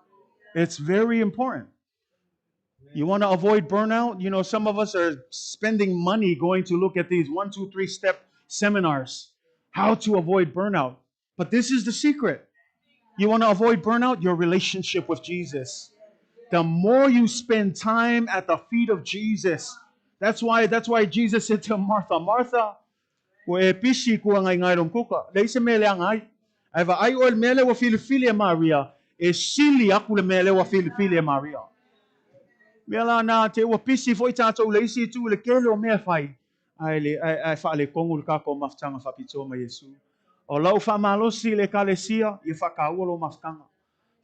It's very important. You want to avoid burnout? You know, some of us are spending money going to look at these 1, 2, 3 step seminars. How to avoid burnout. But this is the secret. You want to avoid burnout? Your relationship with Jesus. The more you spend time at the feet of Jesus. That's why Jesus said to Martha, Martha, Ua e pisi i kuagaiga i lou kuka, leai se mea e leaga ai. Ae vaai oe i le mea lea ua filifili e Maria, e sili aku le mea lea ua filifili e Maria. Mea la na te ua pisi foi tatou i le isi itu i le tele o mea e fai, ae le ae, ae faaletonu le tatou mafutaga faapitoa ma Iesu. O lau faamalosi i le Ekalesia, ia faataua lou mafutaga.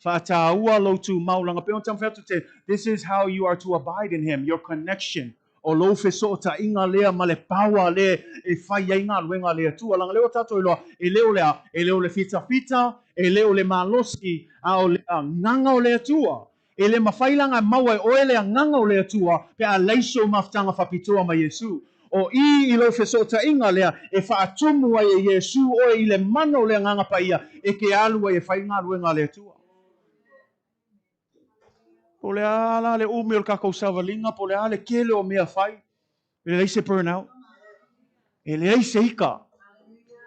Faataua lou tumau leaga pei ona taumafai atu te, this is how you are to abide in him, your connection. O lou fesootaiga lea ma le power lea e fai ai galuega a le Atua. Leaga lea ua tatou iloa, e le o le a? E le o le fitafita, e le o le malosi, a o le agaga o le Atua. E le mafai la ona maua e oe le agaga o le Atua pe a leai sou mafutaga faapitoa ma Iesu. O i i lou fesootaiga lea e faatumu ai e Iesu oe i le mana o le Agaga Paia e te alu ai e fai galuega a le Atua. Po o le a la le umi o le tatou savaliga, po o le a le tele o mea fai, e leai se burnout, e leai se ika.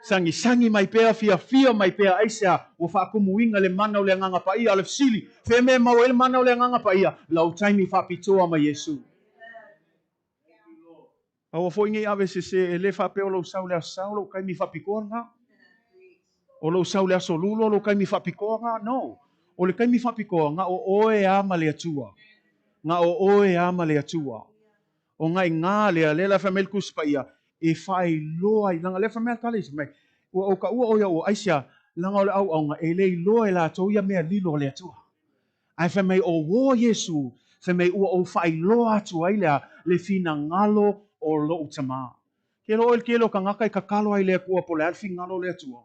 Sagisagi mai pea, fiafia mai pea, aisea, ua faatumuina le mana o le Agaga Paia. O le fesili, fea mea e maua ai le mana o le Agaga Paia? Lau taimi faapitoa ma Iesu. Aua foi nei ave sese, e le faapea o lou sau le aso Sa o lou taimi faapitoa lena. O lou sau le aso Lula o lou taimi faapitoa lena. No. O le taimi faapitoa, na o oe a ma le Atua. Na o oe a ma le Atua. O ngai ngā lea, lea la fai mai le Tusi Paia, e faailoa ai, leaga lea fai mai a le tala i mai, ua ou taua oe au aisea, leaga o le auauna e le iloa e latou ia mea lilo a le Atua. Ae fai mai o uō Iesu, fai mai ua ou faailoa atu ai lea le finagalo o lou Tamā. Ke loa oe i le tele o tagata e tatalo ai i le Atua po o le a le finagalo o le Atua.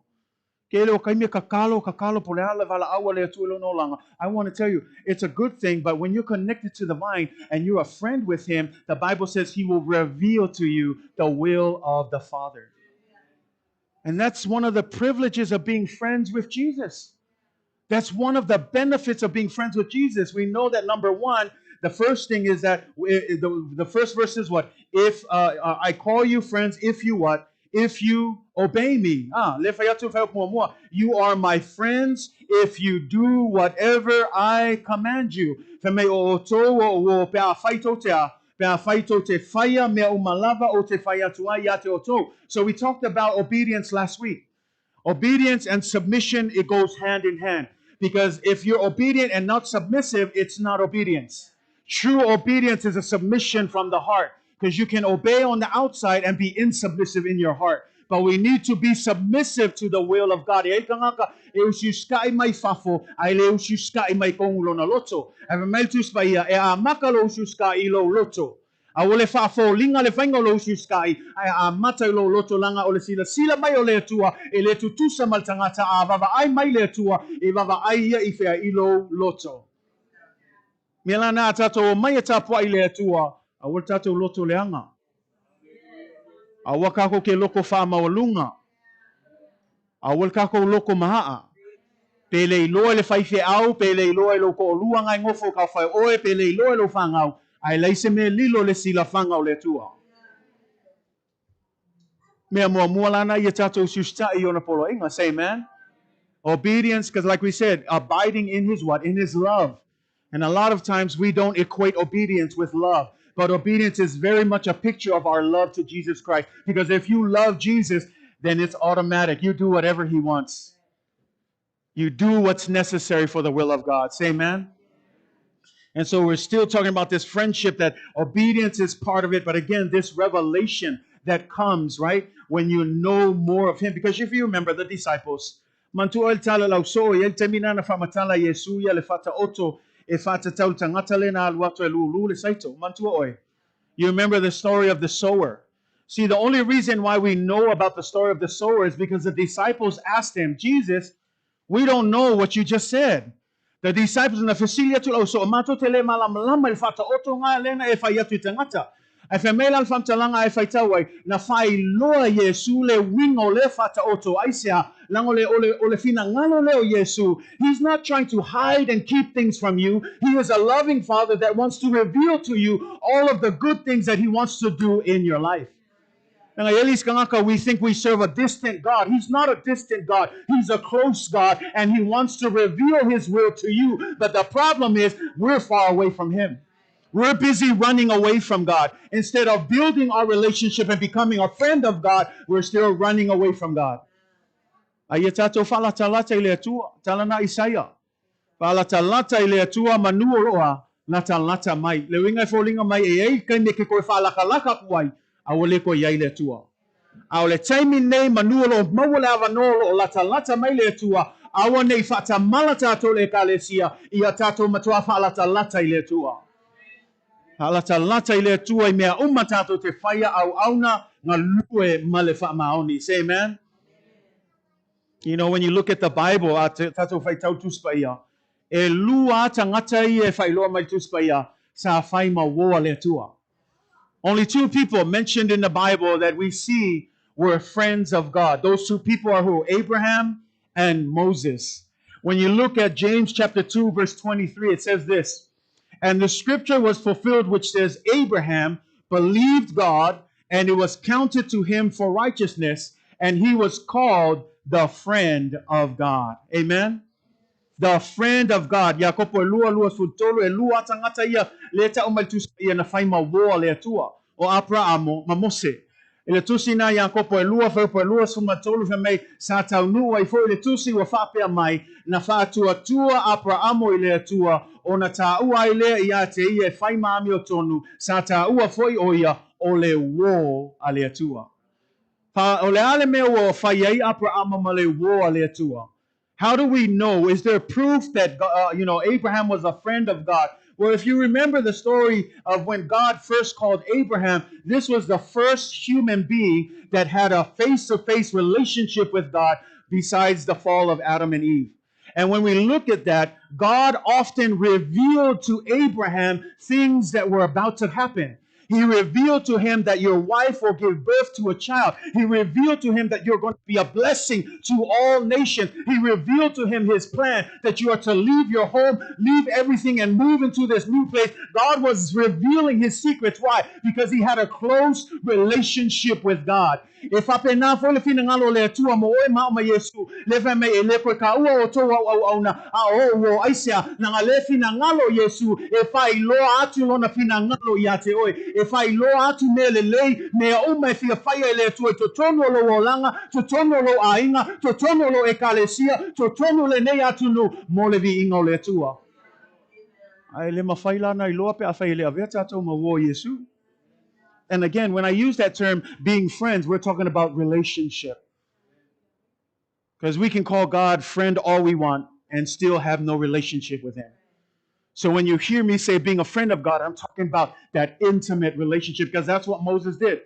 Tele o taimi e tatalo, tatalo po o le a le valaau a le Atua i lona olaga. I want to tell you, it's a good thing, but when you're connected to the vine and you're a friend with him, the Bible says he will reveal to you the will of the Father. And that's one of the privileges of being friends with Jesus. That's one of the benefits of being friends with Jesus. We know that number one, the first thing is that the first verse is what? If I call you friends, if you what? If you obey me. Ah, le fai atu fai muamua. You are my friends if you do whatever I command you. Fai mai o outou o o pe a fai tou te a, pe a fai tou te whaia mea uma lava o te fai atu ai ia te outou. So we talked about obedience last week. Obedience and submission, it goes hand in hand. Because if you're obedient and not submissive, it's not obedience. True obedience is a submission from the heart. Because you can obey on the outside and be insubmissive in your heart. But we need to be submissive to the will of God. E ai tagata e usiusikai mai fafo, ae le usiusikai mai tonu lona loto. Ae fai mai le Tusi Paia, e amata lou usiusikai i lou loto. A ua le faafoliga le faiga o lou usiusikai, ae amata i lou loto leaga o le silasila mai o le Atua e le tutusa ma le tagata, a vaavaai mai le Atua, e vaavaai ia i fea? I lou loto. Mea la na a tatou omai e tapuai i le Atua, aua le tatou loto leaga. Aua kakou ke loko faamaualuga. Aua le kakou loko mahaa. Pe le iloa i le faifeau, pe le iloa i lou toalua ngai nofo i ka fai oe, pe le iloa i lou fanau, ae leai se mea lilo le silafaga o le Atua. Mea muamua lana ia tatou usiusitai i ona poloaiga. Say amen. Obedience, because like we said, abiding in his what? In his love. And a lot of times we don't equate obedience with love. But obedience is very much a picture of our love to Jesus Christ. Because if you love Jesus, then it's automatic. You do whatever he wants. You do what's necessary for the will of God. Say amen. And so we're still talking about this friendship, that obedience is part of it. But again, this revelation that comes, right, when you know more of him. Because if you remember the disciples, manatua le tala lau soo i ai le taimi lena na faamatala Iesu ia le faataoto e faatatau le tagata lea na alu atu e lūlū le saito. Manatua oe. You remember the story of the sower. See, the only reason why we know about the story of the sower is because the disciples asked him, Jesus, we don't know what you just said. The disciples na fesili atu lau soo, matou te le malamalama i le faataotoga lena e fai atu i tagata. Ae fai mai la le faamatalaga ae faitau ai, na faailoa Iesu le uiga o lea faataoto, aisea, leaga o le, o le, o le finagalo lea o Iesu. He's not trying to hide and keep things from you. He is a loving Father that wants to reveal to you all of the good things that he wants to do in your life. Leaga e isi tagata, we think we serve a distant God. He's not a distant God. He's a close God, and he wants to reveal his will to you. But the problem is, we're far away from him. We're busy running away from God. Instead of building our relationship and becoming a friend of God, we're still running away from God. A ia tātou faalatalata i le Atua, tala na Isaia. Faalatalata i le Atua manu o loa, latalata mai. Le uiga e foliga mai e ai taimi e ke koe faalakalaka aku ai, a ua le koe i ai le Atua. A o le taimi lenei manu o lo o maua le avanoa o lo o latalata mai le Atua, aua ne i faatamala tātou le Ekalesia ia tātou matuā faalatalata i le Atua. Faalatalata i le Atua i mea uma tātou te faia auauna galue ma le faamaoni. Say amen. When you look at the Bible, a tātou faitau Tusi Paia, e lua tagata ia e faailoa mai Tusi Paia, sa fai ma uō a le Atua. Only two people mentioned in the Bible that we see were friends of God. Those two people are who? Abraham and Moses. When you look at James chapter 2, verse 23, it says this, "And the scripture was fulfilled, which says, Abraham believed God, and it was counted to him for righteousness, and he was called the friend of God." Amen? The friend of God. Iakopo e lua lua 13, e lua tagata ia le ta'u mai Tusi ia na fai ma uō a le Atua. O Aperamo ma Mose. I le tusi na Iakopo e lua fuaiupu e 23 fai mai sa taunuu ai foi le tusi ua faapea mai na faatuatua Aperamo i le Atua ona taua ai lea ia te ia e fai ma amiotonu sa taua foi o ia o le uō a le Atua. Pa o le a le mea ua fai ai Aperamo ma le uō a le Atua? How do we know? Is there proof that Abraham was a friend of God? Well, if you remember the story of when God first called Abraham, this was the first human being that had a face-to-face relationship with God besides the fall of Adam and Eve. And when we look at that, God often revealed to Abraham things that were about to happen. He revealed to him that your wife will give birth to a child. He revealed to him that you're going to be a blessing to all nations. He revealed to him his plan that you are to leave your home, leave everything, and move into this new place. God was revealing his secrets. Why? Because he had a close relationship with God. E faapena foi le finagalo o le Atua mo oe ma au ma Iesu, le fai mai e le koe kaua o tou auauauna, a o uō aisea, leaga le finagalo o Iesu e faailoa atu lona finagalo ia te oe, e faailoa atu mea lelei, mea uma e fia faia e le Atua i totonu o lou olaga, totonu o lou aiga, totonu o lou Ekalesia, totonu o lenei atunuu, mo le viiga o le Atua. Ae le mafai la ona iloa pe afai e le avea tatou ma uō o Iesu. And again, when I use that term, being friends, we're talking about relationship. Because we can call God friend all we want and still have no relationship with him. So when you hear me say being a friend of God, I'm talking about that intimate relationship, because that's what Moses did.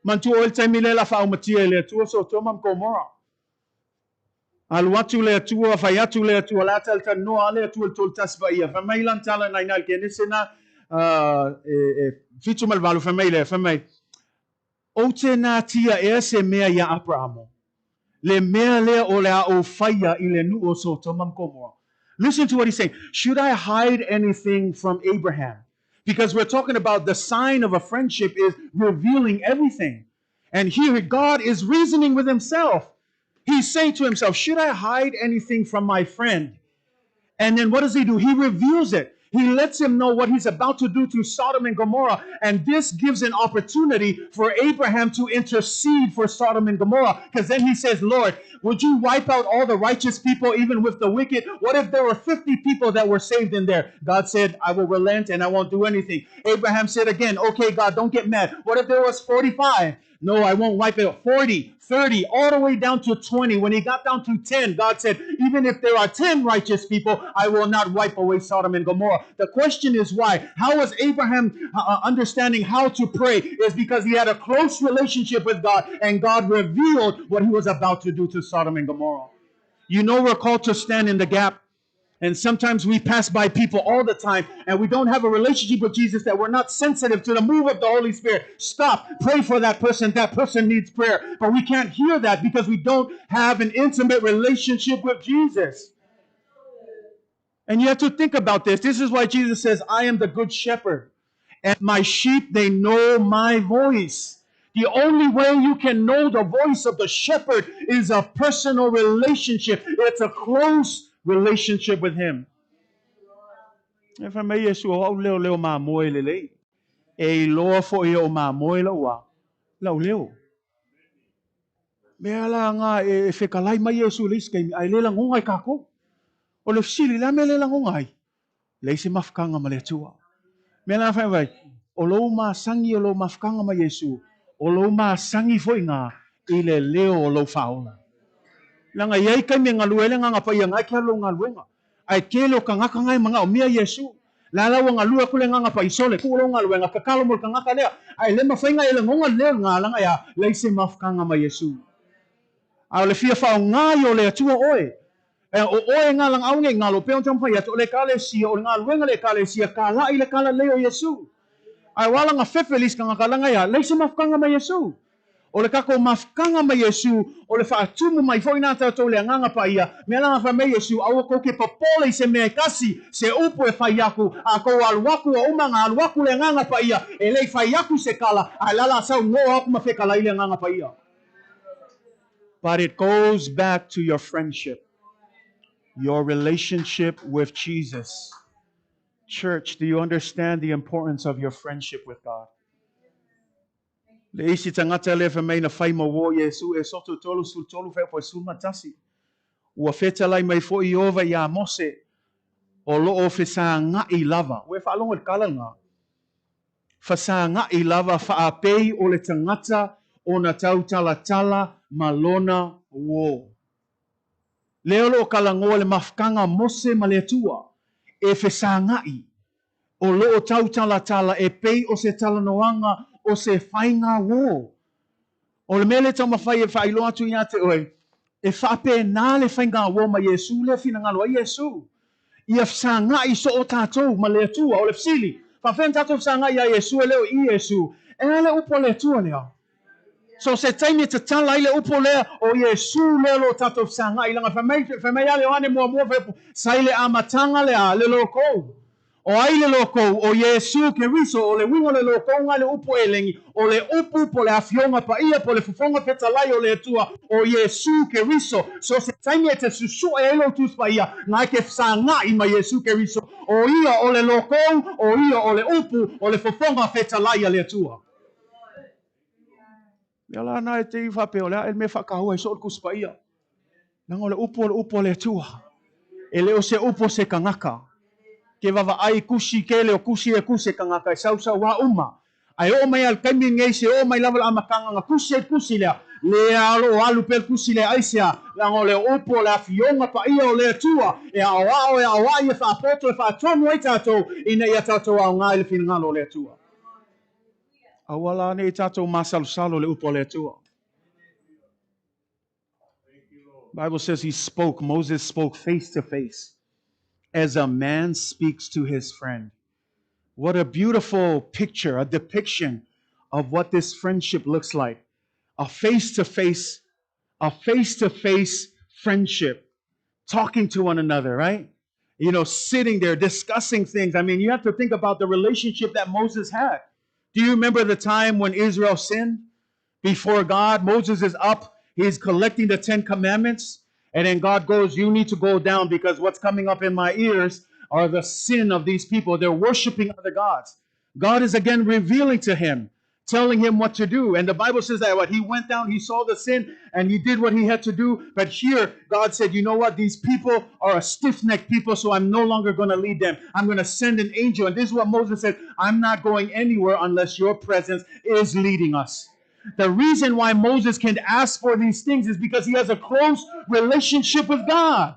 Manatua oe le taimi lea la faaumatia e le Atua Sotoma ma Gomora. Alu atu le Atua, fai atu le Atua, la talatalanoa le Atua le tolu tasi paia. Fai mai lana tala na ina i le Kenese na e 7 ma le 8, fai mai lea, fai mai, Ou te natia ea se mea iā Aperamo, le mea lea o le a ou faia i le nuu o Sotoma ma Gomora. Listen to what he's saying. Should I hide anything from Abraham? Because we're talking about the sign of a friendship is revealing everything. And here God is reasoning with himself. He's saying to himself, should I hide anything from my friend? And then what does he do? He reveals it. He lets him know what he's about to do to Sodom and Gomorrah. And this gives an opportunity for Abraham to intercede for Sodom and Gomorrah. Because then he says, Lord, would you wipe out all the righteous people, even with the wicked? What if there were 50 people that were saved in there? God said, I will relent and I won't do anything. Abraham said again, okay, God, don't get mad. What if there was 45? No, I won't wipe it out. 40, 30, all the way down to 20. When he got down to 10, God said, even if there are 10 righteous people, I will not wipe away Sodom and Gomorrah. The question is why? How was Abraham understanding how to pray? Is because he had a close relationship with God, and God revealed what he was about to do to Sodom and Gomorrah. You know, we're called to stand in the gap. And sometimes we pass by people all the time and we don't have a relationship with Jesus, that we're not sensitive to the move of the Holy Spirit. Stop, pray for that person. That person needs prayer. But we can't hear that because we don't have an intimate relationship with Jesus. And you have to think about this. This is why Jesus says, I am the good shepherd, and my sheep, they know my voice. The only way you can know the voice of the shepherd is a personal relationship. It's a close relationship with him. E fai mai Iesu, o au lea o leo mamoe lelei. E iloa foi e o mamoe lau a, lau leo. Mea la nga e fetalai mai Iesu i le isi taimi, ae le lagona e tatou. O le fesili, le a mea le lagona ai? Leai se mafutaga ma le Atua. Mea la fai mai, o lou masani o lou mafutaga ma Iesu, o lou masani foi na i le leo o lou faaola. Leaga e i ai taimi e galue ai le Agaga Paia na e te alu lou galuega. Ae tele o tagata na e manaomia Iesu. La la ua galue atu le Agaga Paia, sole, tuu lou galuega, tatalo mo le tagata lea. Ae le mafai na e lagona le leo lena, leaga e a? Leai se mafutaga ma Iesu. A o le fia faaaoga ia o le Atua oe. E, o oe e galagaau nei galo, pei ona taumafai atu, o le Ekalesia, o le galuega a le Ekalesia, talai le talalelei o Iesu. Ae ua ala ona fefe le isi tagata, leaga e a? Leai se mafutaga ma Iesu. O le tatou mafutaga ma Iesu, o le faatumu mai foi na tatou le Agaga Paia, mea la na fai mai Iesu, aua tou te popole i se mea e tasi, se upu e fai aku, a tou alu aku ua uma ona alu aku le Agaga Paia, e le i fai aku se tala, ae la la saunoa aku ma fetalai le Agaga Paia. But it goes back to your friendship, your relationship with Jesus. Church, do you understand the importance of your friendship with God? Le isi tagata lea fai mai na fai ma uo Iesu e soto 33 fai po 11. Ua fetalai mai foi Ieova iā Mose, o loo fesagaʻi lava. Ua e faalogo i le tala lena? Fesagaʻi lava faapei o le tagata ona tautalatala ma lona uo. Lea o loo talanoa le mafutaga Mose ma le Atua, e fesagaʻi, o loo tautalatala e pei o se talanoaga o se faiga uo. O le mea lea e taumafai e faailoa atu ia te oe, e faapena le faiga uo ma Iesu lea finagalo ai Iesu. Ia fesagaʻi soo tatou ma le Atua. O le fesili, faapefea ona tatou fesagaʻi iā Iesu e le o i Iesu? E a le upu a le Atua lea? So se taimi e tatala ai le upu lea, o Iesu lea o lo o tatou fesagaʻi, leaga fai mai, fai mai ia le Ioane muamua fai upu, sa i le amataga le a, le lokou. O ai le lokou? O Iesu Keriso. O le uiga o le lokou ga le upu elegi, o le upu po o le afioga paia po o le fofoga fetalai o le Atua, o Iesu Keriso. So se taimi e te susuʻe ai lou Tusi Paia, na e te fesagaʻi ma Iesu Keriso. O ia o le lokou, o ia o le upu, o le fofoga fetalai a le Atua. Mea la na e te i faapea o le a e le mea faataua ai soo le Tusi Paia. Leaga o le upu o le upu a le Atua. E le o se upu o se tagata. Ke vaavaai tusi tele o tusi e tusi e tagata e sausauā uma. Ae oo mai lava i le taimi lenei, se oo mai lava le amataga na tusi ai le tusi lea, lea o lo o alu pea le tusi lea aisea, leaga o le upu o le afioga paia o le Atua e aoao, e aoai, e faapoto, e faatonu ai tatou ina ia tatou aoga i le finagalo o le Atua. Aua la ne i tatou masalosalo i le upu a le Atua. Bible says he spoke, Moses spoke face to face, as a man speaks to his friend. What a beautiful picture, a depiction of what this friendship looks like. A face-to-face, a face-to-face friendship, talking to one another, right? You know, sitting there discussing things. I mean, you have to think about the relationship that Moses had. Do you remember the time when Israel sinned before God? Moses is up. He's collecting the 10 Commandments. And then God goes, you need to go down because what's coming up in my ears are the sin of these people. They're worshiping other gods. God is again revealing to him, telling him what to do. And the Bible says that what he went down, he saw the sin, and he did what he had to do. But here, God said, you know what? These people are a stiff-necked people, so I'm no longer going to lead them. I'm going to send an angel. And this is what Moses said, I'm not going anywhere unless your presence is leading us. The reason why Moses can ask for these things is because he has a close relationship with God.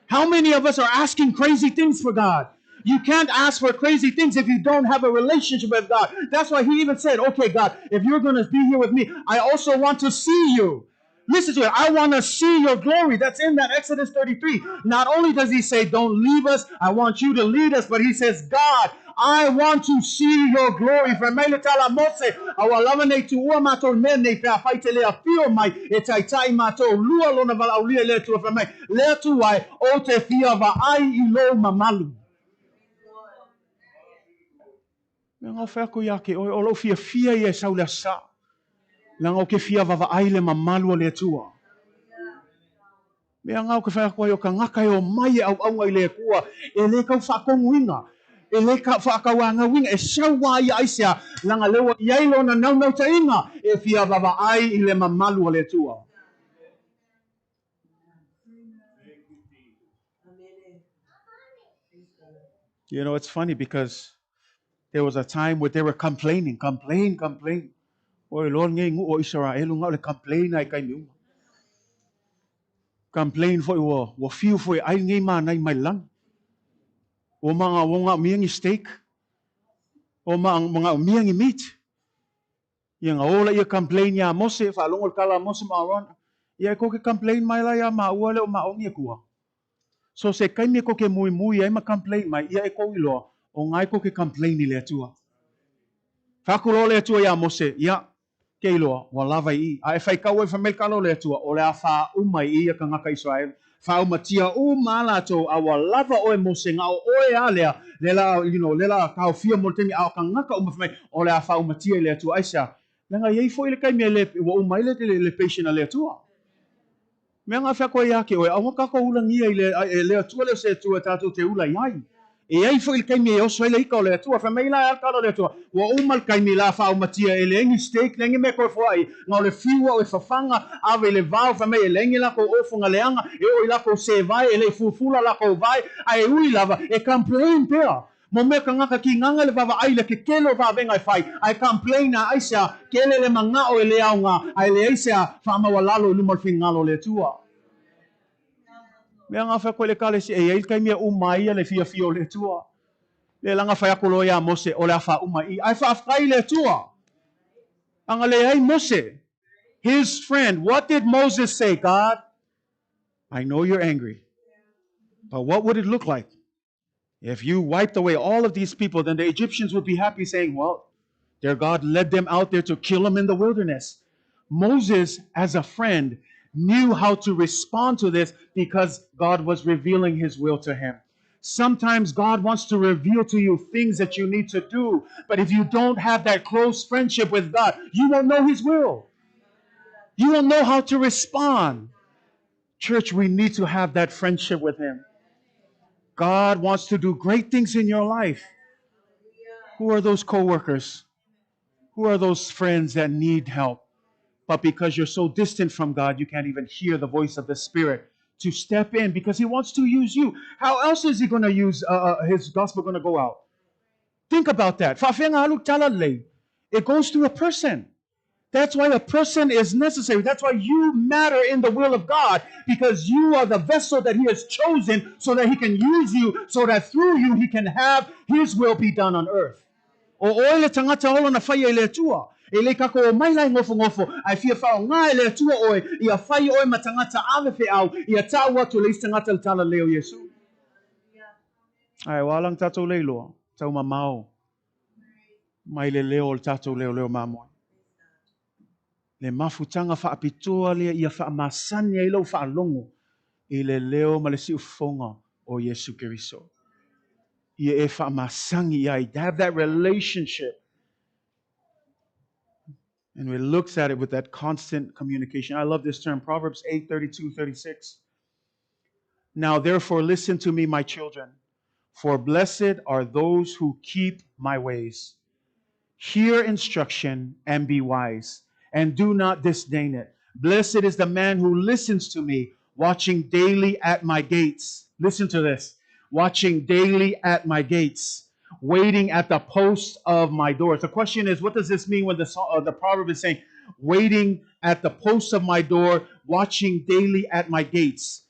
How many of us are asking crazy things for God? You can't ask for crazy things if you don't have a relationship with God. That's why he even said, okay, God, if you're going to be here with me, I also want to see you. Listen to it. I want to see your glory. That's in that Exodus 33. Not only does he say, don't leave us, I want you to lead us, but he says, God, I want to see your glory. Fai mai le tala Mose, a ua lava nei tuua matou mea nei pe afai te le afio mai e taitai matou lua lona valaaulia i le Atua. Fai mai, le Atua e, ou te fia vaai i lou mamalu. Mea ngau fai aku ia ke oe, o lou fiafia ia e sau le aso sa. Leaga ou ke fia vaavaai le mamalu o le Atua. Mea ngau ke fai aku ai o tagata e omai e auauna i le Atua, e le tau faatonuina. E lē faakauāgauina e sau a ia aisea laga lea ua i ai lona naunautaiga e fia vavaai i le mamalu o le Atua. It's funny because there was a time where they were complaining, complain, complain. Oi loa lenei nuu o Isaraelu na o le complain lava i taimi uma. Complain foi ua fiu foi e ai lenei mana mai le lagi. Ua manaomia ni steak, ua manaomia ni meat. Ia na o laia complain ia Mose, faalogo i le tala a Mose ma Arona. Ia e kou te complain mai la ia maua le o maoni e Atua. So se taimi e kou te muimui ai ma complain mai, ia e kou iloa, o na e kou te complain i le Atua. Fai atu loa le Atua ia Mose, ia, ke iloa, ua lava i i. A e faitau ai fai mai le tala o le Atua, o le a faauma i i ia tagata Israel. Faaumatia uma a latou, a ua lava oe Mose, na o oe a lea, le la, le la taofia mo le taimi, a o tagata uma fai mai, o le a faaumatia i le Atua. Aisea? Leaga e i ai foi le taimi e le, ua uma ai le, le, le patient a le Atua. Mea na fai atu ai ia te oe, aua tatou ulagia i le, e le Atua lea o se Atua tatou te ula i ai. E i ai foi le taimi e oso ai le ika o le Atua. Fai mai la e a le tala o le Atua, ua uma le taimi la faaumatia e leai ni steak, leai ni mea toe foai, na o le fiu au e fafaga, ave i le vao, fai mai e leai ni latou ofoga leaga, e oo i latou sevae, e le i fufula latou vae, ae ui lava, e complain pea. Mo mea tagata kigaga le vaavaai i le kekele o vavega e fai, ae complain a aisea, kele le magao e le aoga, ae leai se a faamaualalo i luma o le finagalo o le Atua. Mea na fai atu ai le Ekalesia, e i ai le taimi e uma ai ia le fiafia o le Atua. Lea la na fai atu loa ia Mose, o le a faauma i i. Ae faafetai i le Atua, ana leai Mose, his friend. What did Moses say? God, I know you're angry, but what would it look like if you wiped away all of these people? Then the Egyptians would be happy saying, well, their God led them out there to kill them in the wilderness. Moses, as a friend, knew how to respond to this because God was revealing his will to him. Sometimes God wants to reveal to you things that you need to do, but if you don't have that close friendship with God, you won't know his will. You won't know how to respond. Church, we need to have that friendship with him. God wants to do great things in your life. Who are those co-workers? Who are those friends that need help? But because you're so distant from God, you can't even hear the voice of the Spirit to step in because he wants to use you. How else is he going to use his gospel going to go out? Think about that. Faafeaga alu tala lelei. It goes through a person. That's why a person is necessary. That's why you matter in the will of God, because you are the vessel that he has chosen so that he can use you, so that through you he can have his will be done on earth. O oe le tagata ola na faia i le Atua. E le kako o mai la e ngofongofo, ae fia faaaoga e le Atua oe, ia fai oe ma tagata ave feau, ia ta'u atu le isi tagata le tala lelei o Iesu. Ae ua ala ona tatou le iloa, taumamao mai le leo o le tatou leoleo mamoe. Le mafutaga faapitoa lea ia faamasani ai lou faalogo i le leo ma le siufofoga o Iesu Keriso. Ia e faamasani i ai. Have that relationship. And we looks at it with that constant communication. I love this term, Proverbs 8, 32, 36. Now therefore listen to me, my children, for blessed are those who keep my ways. Hear instruction and be wise, and do not disdain it. Blessed is the man who listens to me, watching daily at my gates. Listen to this. Watching daily at my gates, waiting at the post of my doors. The question is, what does this mean when the proverb is saying, waiting at the post of my door, watching daily at my gates?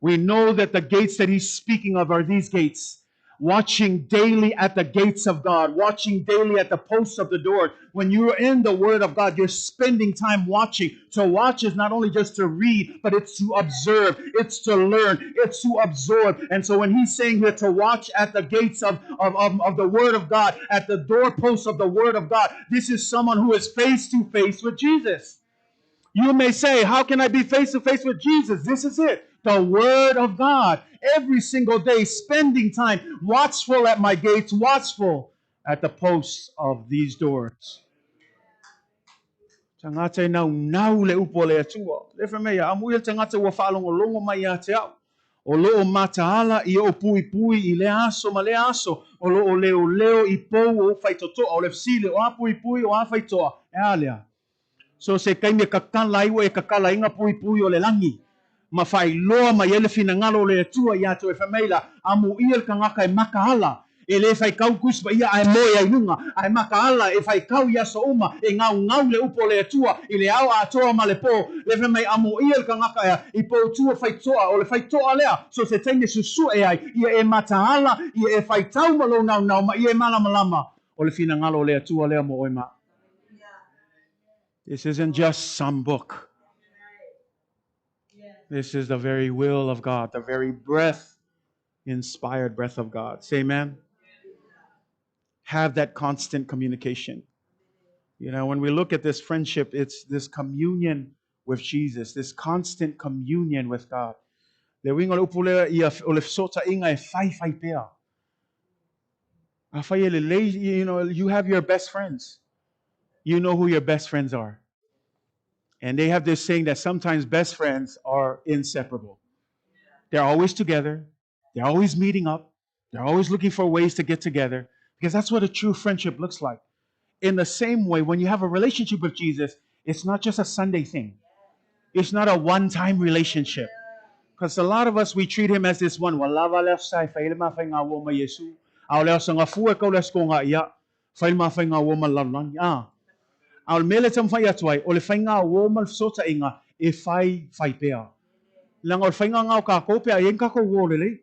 We know that the gates that he's speaking of are these gates. Watching daily at the gates of God, watching daily at the posts of the door. When you're in the Word of God, you're spending time watching. To watch is not only just to read, but it's to observe, it's to learn, it's to absorb. And so when he's saying here to watch at the gates of the Word of God, at the doorposts of the Word of God, this is someone who is face to face with Jesus. You may say, how can I be face to face with Jesus? This is it. The Word of God. Every single day, spending time, watchful at my gates, watchful at the posts of these doors. Tagata e naunau le upu o le Atua. Le fai mai, amuia le tagata ua faalogologo mai ia te au. O loo mataala i o'u puipui i lea aso ma lea aso, o loo leoleo i pou o ou faitotoa. O le fesili, o a puipui, o a faitoa? E a lea? So se taimi e kakala ai ua e kakalaina puipui o le lagi, ma faailoa mai ai le finagalo o le Atua iā te oe. Fai mai la, Amuia le tagata e makaala, e lē faitau Tusi Paia ae moe ai luga, ae makaala e faitau i aso uma, e gaugau le upu o le Atua i le ao atoa ma le pō. Le fai mai, Amuia le tagata ea i poutu o faitotoa, o le faitotoa lea, so se taimi e susu'e ai, ia e mataala, ia e faitau ma lou naunau, ma ia e malamalama, o le finagalo o le Atua lea mo oe ma a'u. This isn't just some book. This is the very will of God, the very breath, inspired breath of God. Say amen. Have that constant communication. You know, when we look at this friendship, it's this communion with Jesus, this constant communion with God. Le uiga o le upu lea ia o le fesootaiga e faifai pea. Afai e lelei, you know, you have your best friends. You know who your best friends are. And they have this saying that sometimes best friends are inseparable. They're always together. They're always meeting up. They're always looking for ways to get together because that's what a true friendship looks like. In the same way, when you have a relationship with Jesus, it's not just a Sunday thing. It's not a one-time relationship. Because a lot of us, we treat him as this one. Ua lava le aso sa e fai ai le ma faiga uo ma Iesu. A o le aso gafua e kau le aso koga ia, fai le ma faiga uo ma le lalolagi. A. A o le mea lea e taumafai atu ai, o le faiga uo ma le fesootaiga e fai fai pea. Leaga o le faiga lena o kākou pe a i ai ni kākou uo lelei.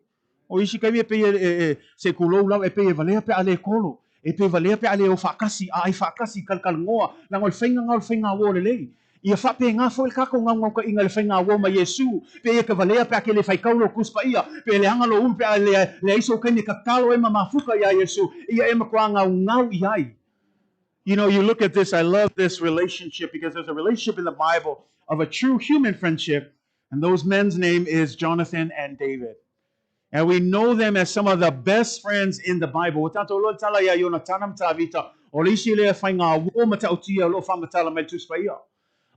O isi taimi e pei e, e, e, se kulou lava e pei e valea pe a le kolo, e pei e valea pe a le o faatasi, a ai faatasi, kalakalanoa, leaga o le faiga lena o le faiga uo lelei. Ia faapena foi le tatou naunautaiga i le faiga uo ma Iesu, pe ia te valea pe a ke le faitau lou Tusi Paia, pe leaga lou ulu pe a leai sou taimi e tatalo ai ma mafuta iā Iesu, ia e matuā naunau i ai. You know, you look at this, I love this relationship because there's a relationship in the Bible of a true human friendship, and those men's name is Jonathan and David. And we know them as some of the best friends in the Bible. Ua tatou iloa le tala iā Ionatana ma Tavita, o le isi lea faiga uo matautia o lo o faamatala mai le Tusi Paia.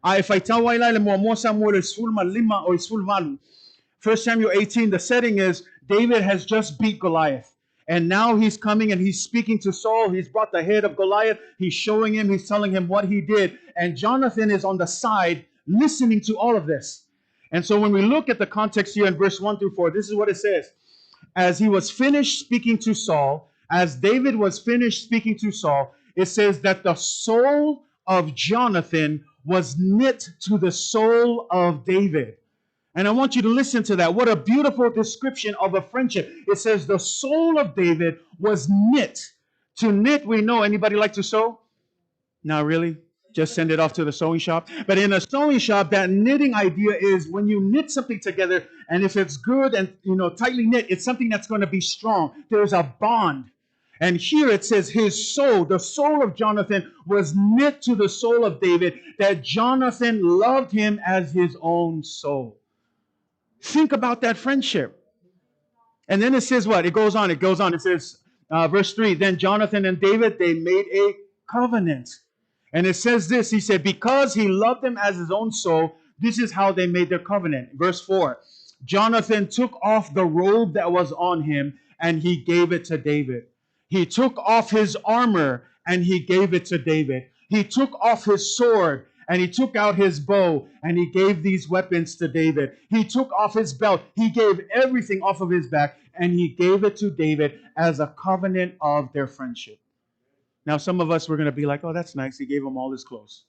A e faitau ai la i le muamua Samuele 15 oi 18, 1 Samuel 18, the setting is David has just beat Goliath. And now he's coming and he's speaking to Saul. He's brought the head of Goliath. He's showing him, he's telling him what he did. And Jonathan is on the side listening to all of this. And so when we look at the context here in verse 1 through 4, this is what it says. As he was finished speaking to Saul, as David was finished speaking to Saul, it says that the soul of Jonathan was knit to the soul of David. And I want you to listen to that. What a beautiful description of a friendship. It says the soul of David was knit. To knit, we know. Anybody like to sew? Not really. Just send it off to the sewing shop. But in a sewing shop, that knitting idea is when you knit something together, and if it's good and you know tightly knit, it's something that's going to be strong. There's a bond. And here it says his soul, the soul of Jonathan, was knit to the soul of David, that Jonathan loved him as his own soul. Think about that friendship. And then it says what? It goes on, it goes on. It says, verse 3, then Jonathan and David, they made a covenant. And it says this, he said, because he loved him as his own soul, this is how they made their covenant. Verse 4, Jonathan took off the robe that was on him and he gave it to David. He took off his armor and he gave it to David. He took off his sword and he took out his bow and he gave these weapons to David. He took off his belt. He gave everything off of his back and he gave it to David as a covenant of their friendship. Now, some of us were going to be like, oh, that's nice. He gave him all his clothes.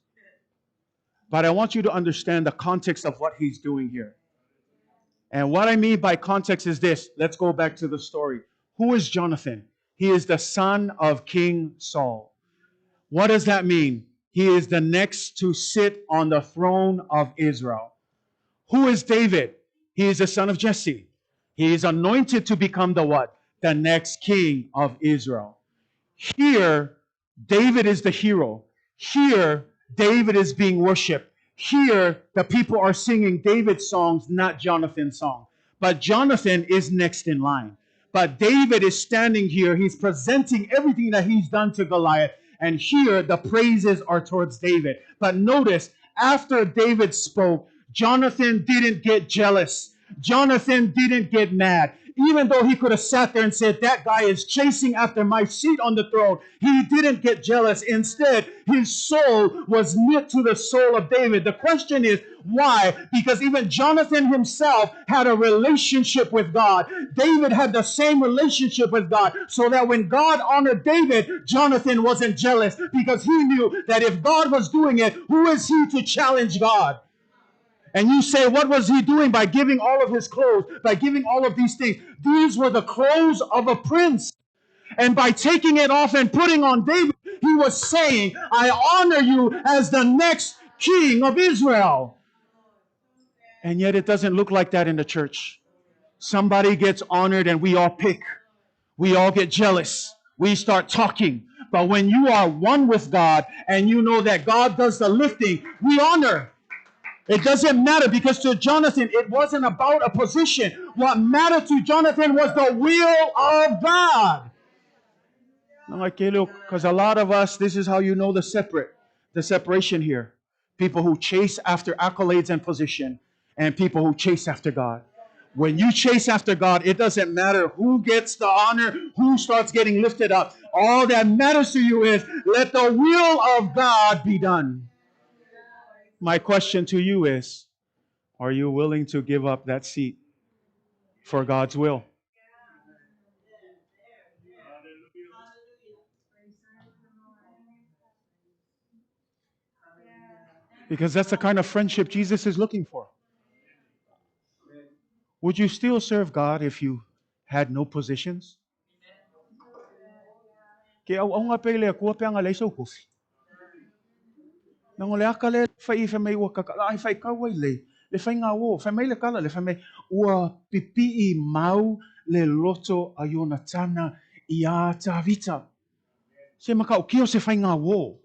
But I want you to understand the context of what he's doing here. And what I mean by context is this. Let's go back to the story. Who is Jonathan? He is the son of King Saul. What does that mean? He is the next to sit on the throne of Israel. Who is David? He is the son of Jesse. He is anointed to become the what? The next king of Israel. Here, David is the hero. Here, David is being worshipped. Here, the people are singing David's songs, not Jonathan's song. But Jonathan is next in line. But David is standing here. He's presenting everything that he's done to Goliath. And here, the praises are towards David. But notice, after David spoke, Jonathan didn't get jealous. Jonathan didn't get mad. Even though he could have sat there and said, that guy is chasing after my seat on the throne, he didn't get jealous. Instead, his soul was knit to the soul of David. The question is, why? Because even Jonathan himself had a relationship with God. David had the same relationship with God, so that when God honored David, Jonathan wasn't jealous, because he knew that if God was doing it, who is he to challenge God? And you say, what was he doing by giving all of his clothes, by giving all of these things? These were the clothes of a prince. And by taking it off and putting on David, he was saying, I honor you as the next king of Israel. And yet it doesn't look like that in the church. Somebody gets honored and we all pick. We all get jealous. We start talking. But when you are one with God and you know that God does the lifting, we honor. It doesn't matter, because to Jonathan, it wasn't about a position. What mattered to Jonathan was the will of God. Because a lot of us, this is how you know the separation here. People who chase after accolades and position, and people who chase after God. When you chase after God, it doesn't matter who gets the honor, who starts getting lifted up. All that matters to you is, let the will of God be done. My question to you is, are you willing to give up that seat for God's will? Because that's the kind of friendship Jesus is looking for. Would you still serve God if you had no positions? Ke au aunga pe le kua pe anga leisa ukofi. Nango le aka le whai i whamei ua kaka, ai whai kauai le whai ngā wō, whai mai le kala, le whai mai ua pipi i mau le loto a Jonatana i a Tavita. Se makau kio se whai ngā wō.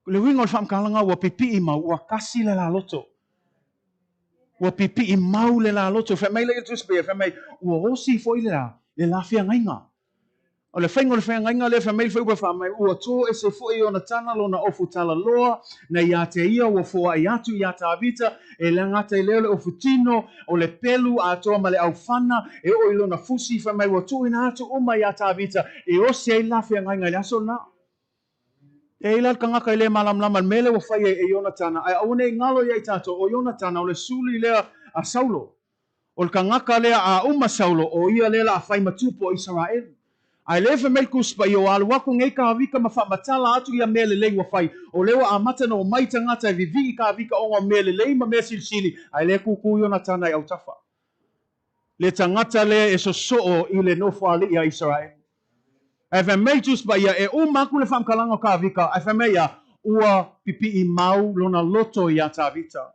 Le winga o le whamkalanga ua pipi i mau, ua kasi le la loto. Ua pipi i mau le la loto, whai mai le tuspe, whai mai ua osi fo i le la, le la whia ngainga. O le whainga o le whainga le whamei whai ua mai ua tō e se fo i ona tana lona ofu tala loa, na ia te ia ua fua i atu ia Tavita, e le ngata i leo le ofu tino, o le pelu a toa ma le aufana, e o i lona fusi whai mai ua tū ina atu uma ia Tavita, e o se la whainga i le aso na. E ila kangaka i le malamlama, mele ua whai e Jonatana, ai au nei ngalo ia i tātou, o Jonatana o le suli lea a Saulo, o le kangaka lea a uma Saulo, o ia lea a whai matupo o Israel. Ai le whamei kuspa i o alu aku ngei ka vika ma whamatala atu ia mele lei wa whai. O lewa a mata no mai tangata e vivi i ka vika onga mele lei ma mea silisili. Ai le kuku Jonatana i autafa. Le tangata le e sosoo i le nofo ali ia Israel. Ai whamei tuspa ia e umaku le whamkalanga ka vika. Ai whamei ia ua pipi i mau lona loto ia Tavita.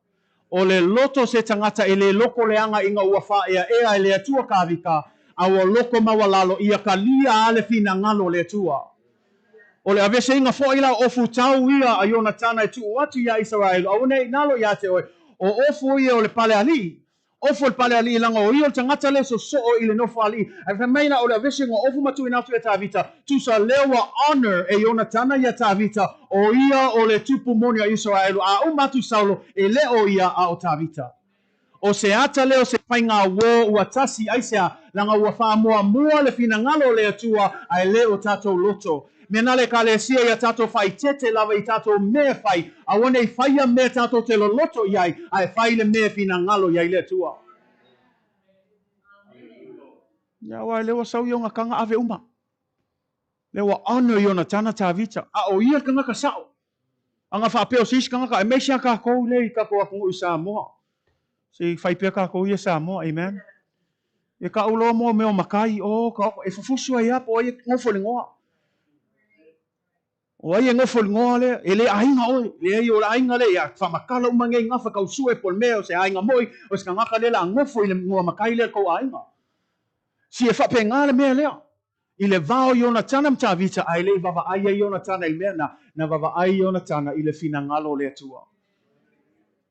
O le loto se tangata e le loko leanga inga ua whaea e ai le atua ka vika. Aua loko mawalalo ia kalia ale fina ngalo le tua. O le avese inga fo ila ofu tau ia a Jonatana e tuu atu ia Israel. Au nei nalo ia te oe. O ofu ia o le pale ali. Ofu le pale ali langa o ia o tangata le so soo i le nofo ali. Ai whamaina o le avese inga ofu matu ina atu e Tavita. Tusa lewa honor e Jonatana ia Tavita. O ia o le tupu moni a Israel. A umatu Saulo e le o ia a o Tavita. O se ata leo se whainga wō ua tasi aisea langa ua whaamua mua le whinangalo le atua ai le o tātou loto. Mena le kalesia ia tātou whai tete lava i tātou mea whai. A wane i whaia mea tātou te loloto iai ai whai le mea whinangalo iai le atua. Ia wai lewa sau ionga kanga ave uma. Lewa honor Jonatana Tavita. A o ia kanga ka sao. Anga whaapeo sisi kanga ka e meisia ka kou le i kako aku i Samoa. Si whai pia ka kou ia Samoa, amen. E ka ulo mo meo makai, o ka e fufusu ai apo ai ngofo le ngoa. O ai ngofo le ngoa le, e le ainga oi, le ai o la ainga le, ia whamakala umange ngafa kau sue pol meo se ainga moi, o se ngaka le la ngofo i le ngoa makai le kou ainga. Si e whape ngā le mea lea. I le vao Jonatana mtavita, ai le vava ai e Jonatana i mea na vava ai Jonatana i le whinangalo le atua.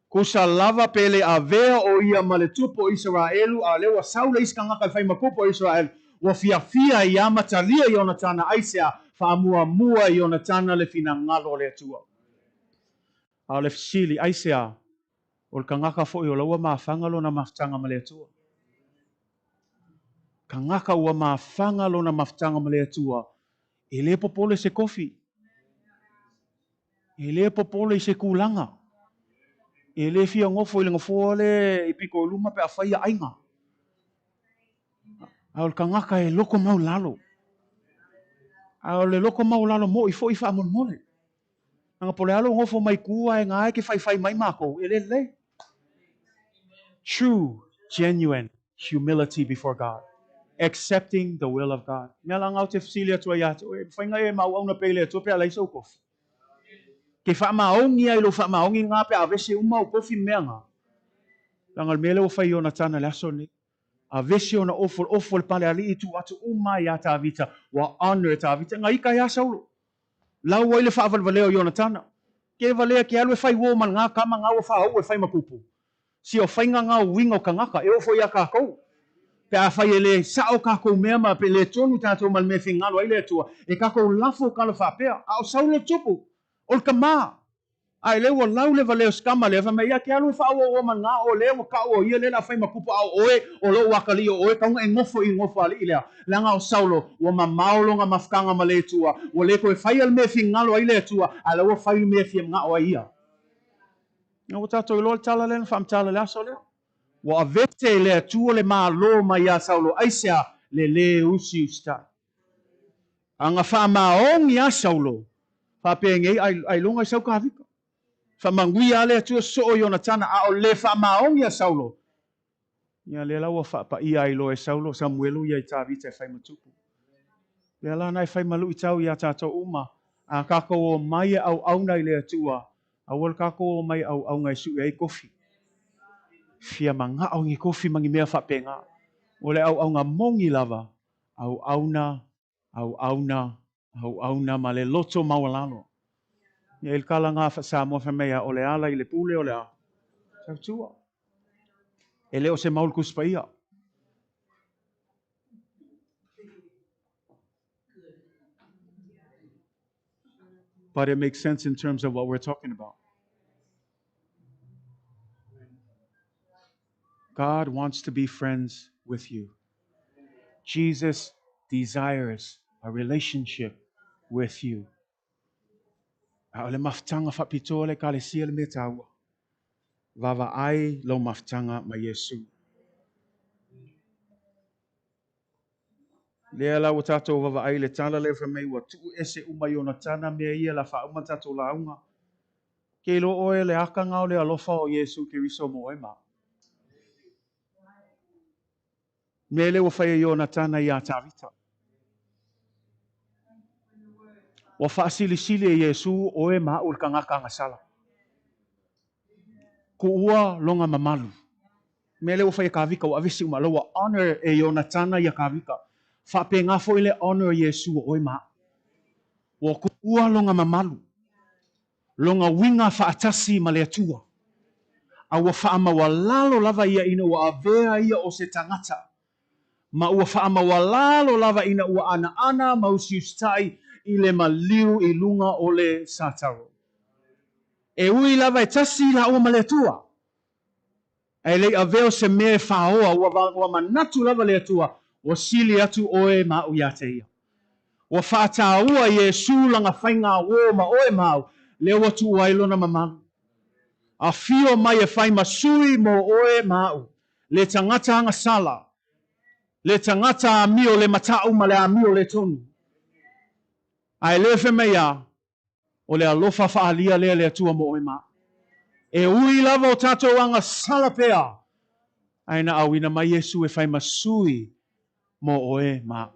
Kusa lava pele a vea o ia ma le tupo Israelu, a lewa saula iskangaka i whaimakupo Israel, ua fiafia i amatalia Jonatana aisea, whaamua mua Jonatana le whinangalo le atua. A le fisili aisea, O le tagata foi o la ua mafaga lona mafutaga ma le Atua. Tagata ua mafaga lona mafutaga ma le Atua, e le popole se kofi. E le popole i se tulaga. E le fia nofo i le nofoa lea i pito i luma pe afai aiga. A o le tagata e loko maulalo. A o le loko maulalo mo'i foi faamolemole. Leaga po o le a lou nofo mai tua e na e ke faifai mai makou, e le lelei. True, genuine humility before God. Accepting the will of God. Mea la na ou te fesili atu ai ia te oe, e mafai ona e maauauna pea i le Atua pe a leai sou kofi? Ke faamaoni ai i lou faamaoni lena pe a aveese uma ou kofi ma mea na? Leaga o le mea lea ua fai e Ionatana i le aso lenei. Aveese ona ofo, ofo le pale alii tuu atu uma ia Tavita, ua honor e Tavita. Na ita ai a Saulo. Lau ai le faavalevalea o Ionatana. Ke valea ke alu e fai uo ma lena tama na ua faauu e fai ma tupu. Sia o faiga na o uiga o tagata, e oo foi ia tatou. Pe afai e le sao tatou mea ma pe le tonu tatou ma le mea e finagalo ai le Atua, e tatou lafo tala faapea. A o Saulo le tupu, o le tama. A e le ua lau le valea o se tama lea, fai mai, Ia, ke alu e faaauauau ma lena, o lea ua tau o ia lea o le a fai ma tupu, a o oe, o lou atalii o oe, tatau ona e nofo i le nofoalii lea. Leaga o Saulo, ua mamao lona mafutaga ma le Atua, ua le toe faia le mea e finagalo ai le Atua, a o la ua fai le mea e fia manao ai ia. Ua tatou iloa le tala lea na faamatala i le aso lea. Ua aveese e le Atua le malo mai ia Saulo, aisea? Le lē usiusitai. A na faamaoni a Saulo, faapenei ailoga i sau Tavita. Faamanuia a le Atua soo Ionatana, a o le faamaoni a Saulo, ia lea la ua faapaia ai loa e Saulo, Samuelu ia i Tavita e fai ma tupu. Lea la na e fai ma luitau iā tatou uma, a tatou omai e auauna i le Atua, aua le tatou omai e auauna e sue ai kofi. Fia manao ni kofi ma ni mea faapena. O le auauna moni lava, auauna, auauna, auauna ma le loto maualalo. Ia i le tala na faa-Samoa fai mai a o le ala i le pule o le a? Tautua. E le o se mau le Tusi Paia. But it makes sense in terms of what we're talking about. God wants to be friends with you. Jesus desires a relationship with you. A o le mafutaga faapitoa le Ekalesia le mea taua. Vaavaai lou mafutaga ma Iesu. Lea la ua tatou vaavaai i le tala lea fai mai ua tuu ese uma Ionatana mea ia la faauma tatou lauga. Ke iloa oe le akaga o le alofa o Iesu Keriso mo oe ma. Mea lea ua fai e Ionatana iā Tavita. Ua faasilisili e Iesu oe ma a'u le tagata agasala. Kuua lona mamalu. Mea lea ua fai e Tavita ua aveese uma, la ua honor e Ionatana ia Tavita. Faapena foi le honor e Iesu o oe ma a'u. Ua kuua lona mamalu. Lona uiga faatasi ma le Atua, a ua faamaualalo lava ia ina ua avea ia o se tagata, ma ua faamaualalo lava ina ua anaana ma usiusitai i le maliu i luga o le sataro. E ui lava e tasi lāua ma le Atua, Ae le i avea o se mea e fāoa, ua manatu lava le Atua, ua sili atu oe ma aʻu iā te ia. Ua faataua Iesū lana faigāuō ma oe ma au, lea ua tuua ai lona mamalu. Afio mai e fai ma sui mo oe ma aʻu, le tagata agasala, le tagata amio le mataʻu ma le amio le tonu. Ae le fai mai a, O le alofa faaalia lea le Atua mo oe ma aʻu. E ui lava o tatou agasala pea, ae na auina mai Iesu e fai ma sui mo oe ma aʻu.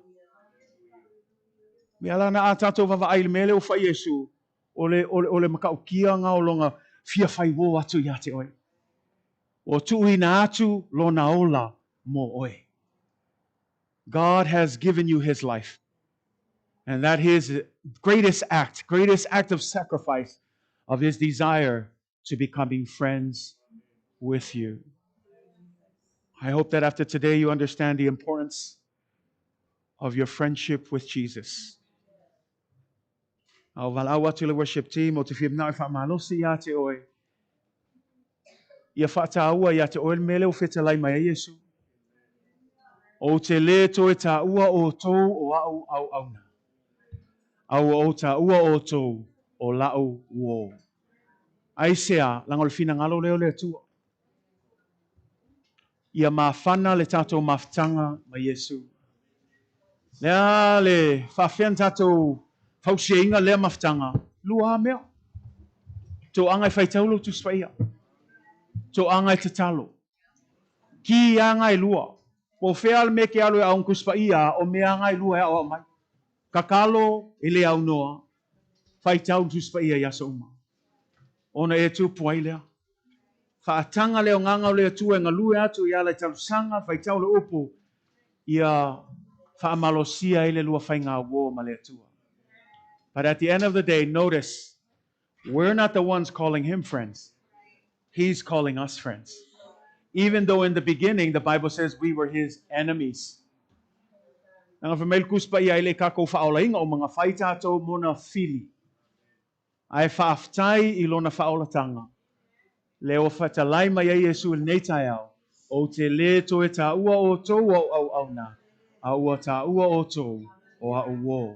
Mea la na a tatou vaavaai i le mea lea ua fai Iesu, o le, o le, o le matautia na o lona fia fai uō atu iā te oe. Ua tuuina atu lona ola mo oe. God has given you his life. And that his greatest act, greatest act of sacrifice of his desire to becoming friends with you. I hope that after today you understand the importance of your friendship with Jesus. A o valaau atu le worship team o te fia manao e faamalosi iā te oe. Ia faataua ia te oe le mea lea ua fetalai mai ai Iesu. Ou te lē toe taua outou o aʻu auauna, a ua ou taua outou o laʻu uō. Aisea? Leaga o le finagalo lea o le Atua. Ia mafana le tatou mafutaga ma Iesu. Le a le faafefea na tatou fausiaina lea mafutaga? Lua lava mea. Toaga e faitau lou Tusi Paia. Toaga e tatalo. Ki aga e lua. Po o fea le mea e te alu e aoga Tusi Paia, o mea aga e lua e aoao mai. Tatalo e le aunoa, faitau le Tusi Paia i aso uma. Ona e tupu ai lea. Faataga le agaga o le Atua e galue atu i ala i talosaga, faitau le upu, ia faamalosia ai le lua faiga uō ma le Atua. But at the end of the day, notice, we're not the ones calling him friends. He's calling us friends. Even though in the beginning, the Bible says we were his enemies. Leaga fai mai le Tusi Paia e le i tatou faaolaina o magafai tatou mo na fili. Ae faafetai i lona faaolataga, lea ua fetalai mai ai Iesu i lenei taeao, Ou te lē toe taua outou o a'u auauna, a ua taua outou o a'u uō.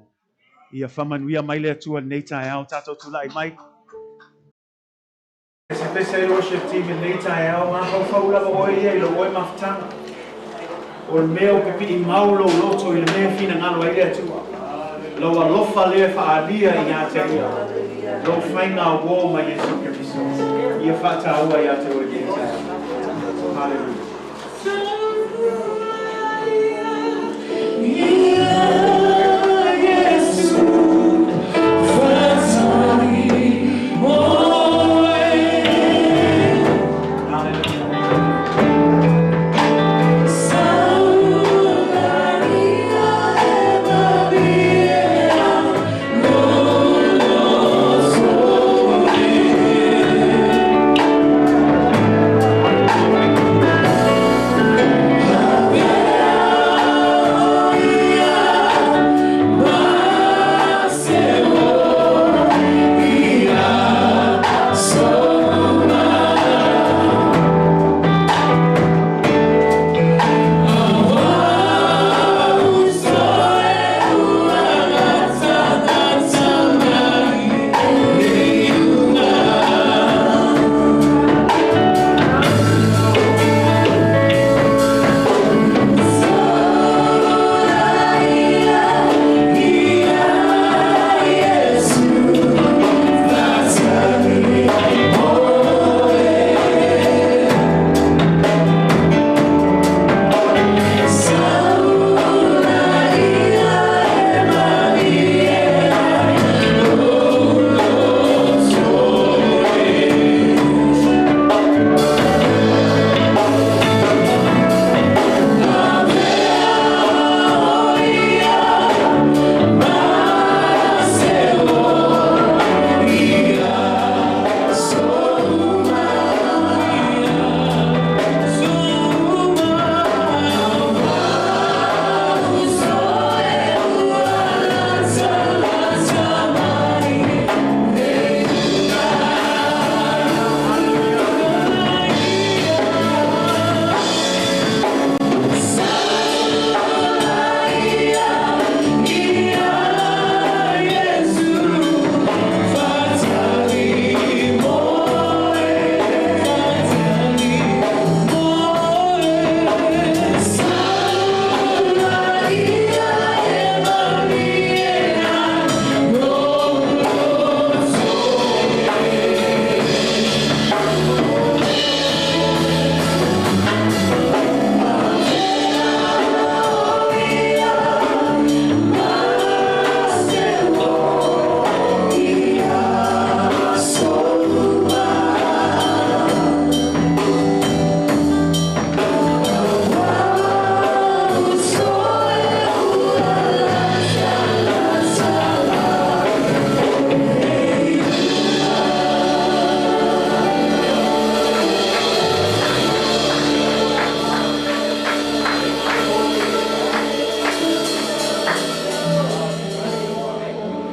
Ia faamanuia mai le Atua i lenei taeao, tatou tulai mai. Pesepese ai le worship team i lenei taeao, mafaufau lava oe ia i lou oe mafutaga. O le mea ua pipii mau lou loto i le mea e finagalo ai le Atua. Lou alofa lea e faaalia ia te Ia, lou faiga uō ma Iesu Keriso. Ia faataua ia te oe i lenei taeao. Hallelujah.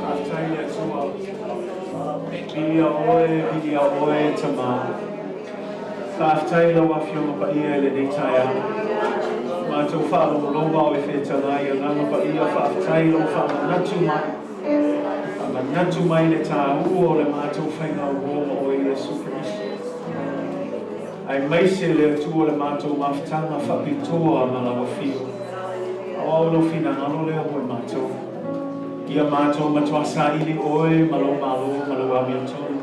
Faafetai i le Atua. Viia oe, viia oe, Tama. Faafetai i lau Afioga Paia i lenei taeao. Matou faalogologo a o e fetalai, Agaga Paia, faafetai i lou faamanatu mai. Faamanatu mai le tāua o le matou faiga uo ma oe Iesu Keriso. Aemaise le Atua o le matou mafutaga faapitoa ma lau Afio. Aua o lou finagalo lea mo i matou. Ia matou matuā saili oe ma lou Malo ma lou amiotonu.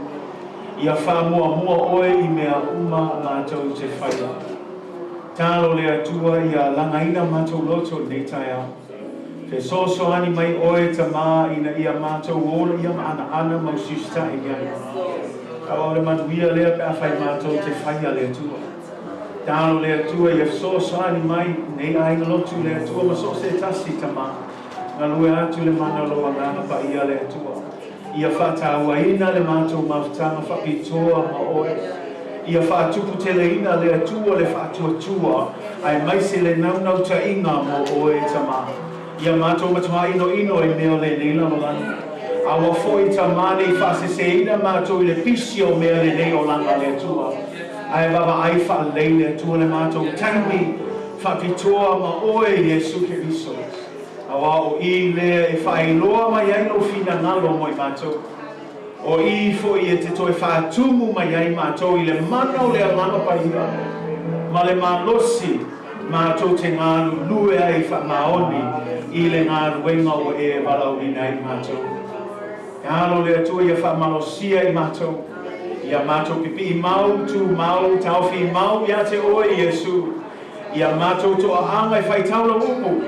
Ia faamuamua oe i mea uma matou te faia. Talo le Atua ia lagaina matou loto i lenei taeao. Fesoasoani mai oe Tamā ina ia matou ola ia maanaana ma usiusitai i ai. Aua o le manuia lea pe afai matou te faia le Atua. Talo le Atua ia fesoasoani mai nei aiga lotu le Atua ma so o se tasi Tamā. Galue atu le mana o lou Agaga Paia le Atua. Ia faatauaina le matou mafutaga faapitoa ma oe. Ia faatuputeleina le Atua le faatuatua aemaise le naunautaiga mo oe Tamā. Ia matou matuā inoino i mea o lenei lalolagi. Aua foi Tamā ne i faaseseina matou i le pisi o mea lenei olaga le Atua. Ae vaavaai faalelei le Atua le matou taimi faapitoa ma oe Iesu Keriso. Aua o i lea e faailoa mai ai lou finagalo mo i matou. O i foi e te toe faatumu mai ai matou i le mana o le Agaga Paia ma le malosi matou te galulue ai faamaoni i le galuega ua e valaauina ai matou. E alo le Atua ia faamalosia i matou, ia matou pipii mau, tumau, taofi mau ia te oe Iesu. Ia matou toaaga e faitau lau upu,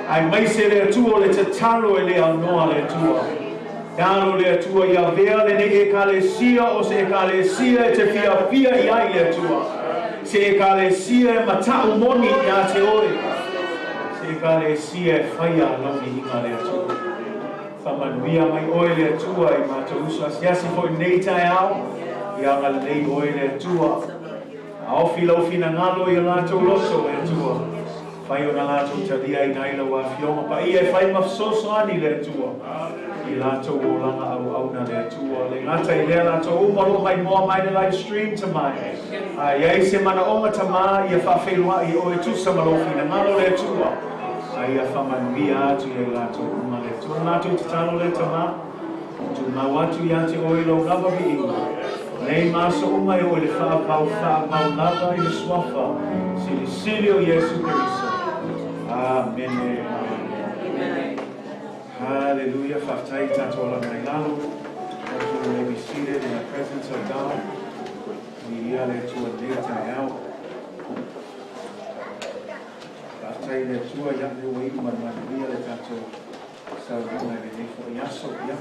aemaise le Atua o le tatalo e le aunoa le Atua. E alo le Atua ia avea lenei Ekalesia o se Ekalesia e te fiafia i ai le Atua. Se Ekalesia e matau moni ia te oe. Se Ekalesia e faia lau viiga le Atua. Faamanuia mai oe le Atua i matou uso asiasi foi nei taeao. Ia agalelei oe le Atua. Aofi lau finagalo i o latou loto, le Atua. Fai ona latou taliaina ai lau Afioga Paia e fai ma fesoasoani le Atua i latou olaga auauna le Atua. Le gata i lea latou uma o lo o maimoa mai le live stream Tamā. A i ai se manaoga Tamā ia faafeiloai e oe tusa ma lou finagalo le Atua. A ia faamanuia atu ia i latou uma le Atua. Na latou tatalo lea Tamā. Tumau atu ia te oe lou lava viiga. Nei ma aso uma e oo i le faavavau faamau lava i le Suafa Silisili o Iesu Keriso. Amene. Amene. Hallelujah. Faafetai i tatou alaga i lalo. Thank you may be seated in the presence of God. Viia le Atua i lenei taeao. Faafetai i le Atua ia lea ua iu ma le manuia le tatou saunoaga i lenei foi aso. Ia,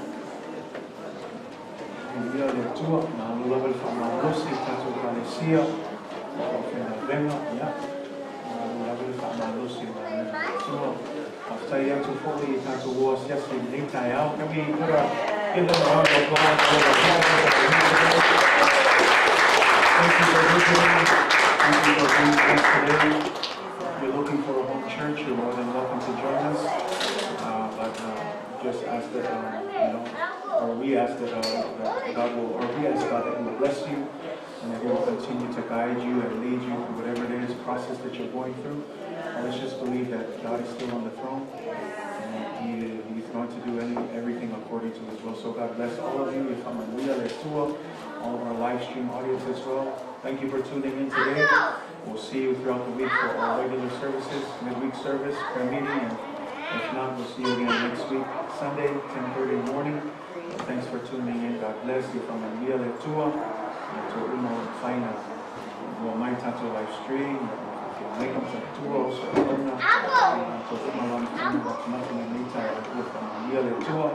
viia le Atua, malo lava le faamalosi i le tatou Ekalesia, le faafaigaluega. Ia, malo lava le faamalosi i le galuega a le Atua. Faafetai atu foi i tatou o asiasi i lenei taeao. Can we put a, give them a round of applause for the Thank you for visiting. Thank you for being with us today. If you're looking for a home church, you're more than welcome to join us. But just ask that, or we ask that, that God will, or we ask God that He will bless you and that He will continue to guide you and lead you through whatever it is, process that you're going through. Let's just believe that God is still on the throne and that He's going to do everything according to His will. So God bless all of you. Ia faamanuia le Atua, all of our live stream audience as well. Thank you for tuning in today. We'll see you throughout the week for our regular services, midweek service, prayer meeting, and if not, we'll see you again next week, Sunday, 10:30 in the morning. Thanks for tuning in. God bless you. Faamanuia le Atua. Tatou uma o faina. Ua mai tatou live stream. Mai ka matua o sa ona. Tatou uma lana fina matumatu nei taeao ua faamanuia le Atua.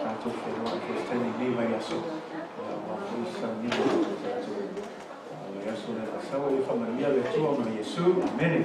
Tatou feiloai foi se taimi nei vaiaso. Ua foi saunia tatou vaiaso le vasaua. Ia faamanuia le Atua ma Iesu. Amene.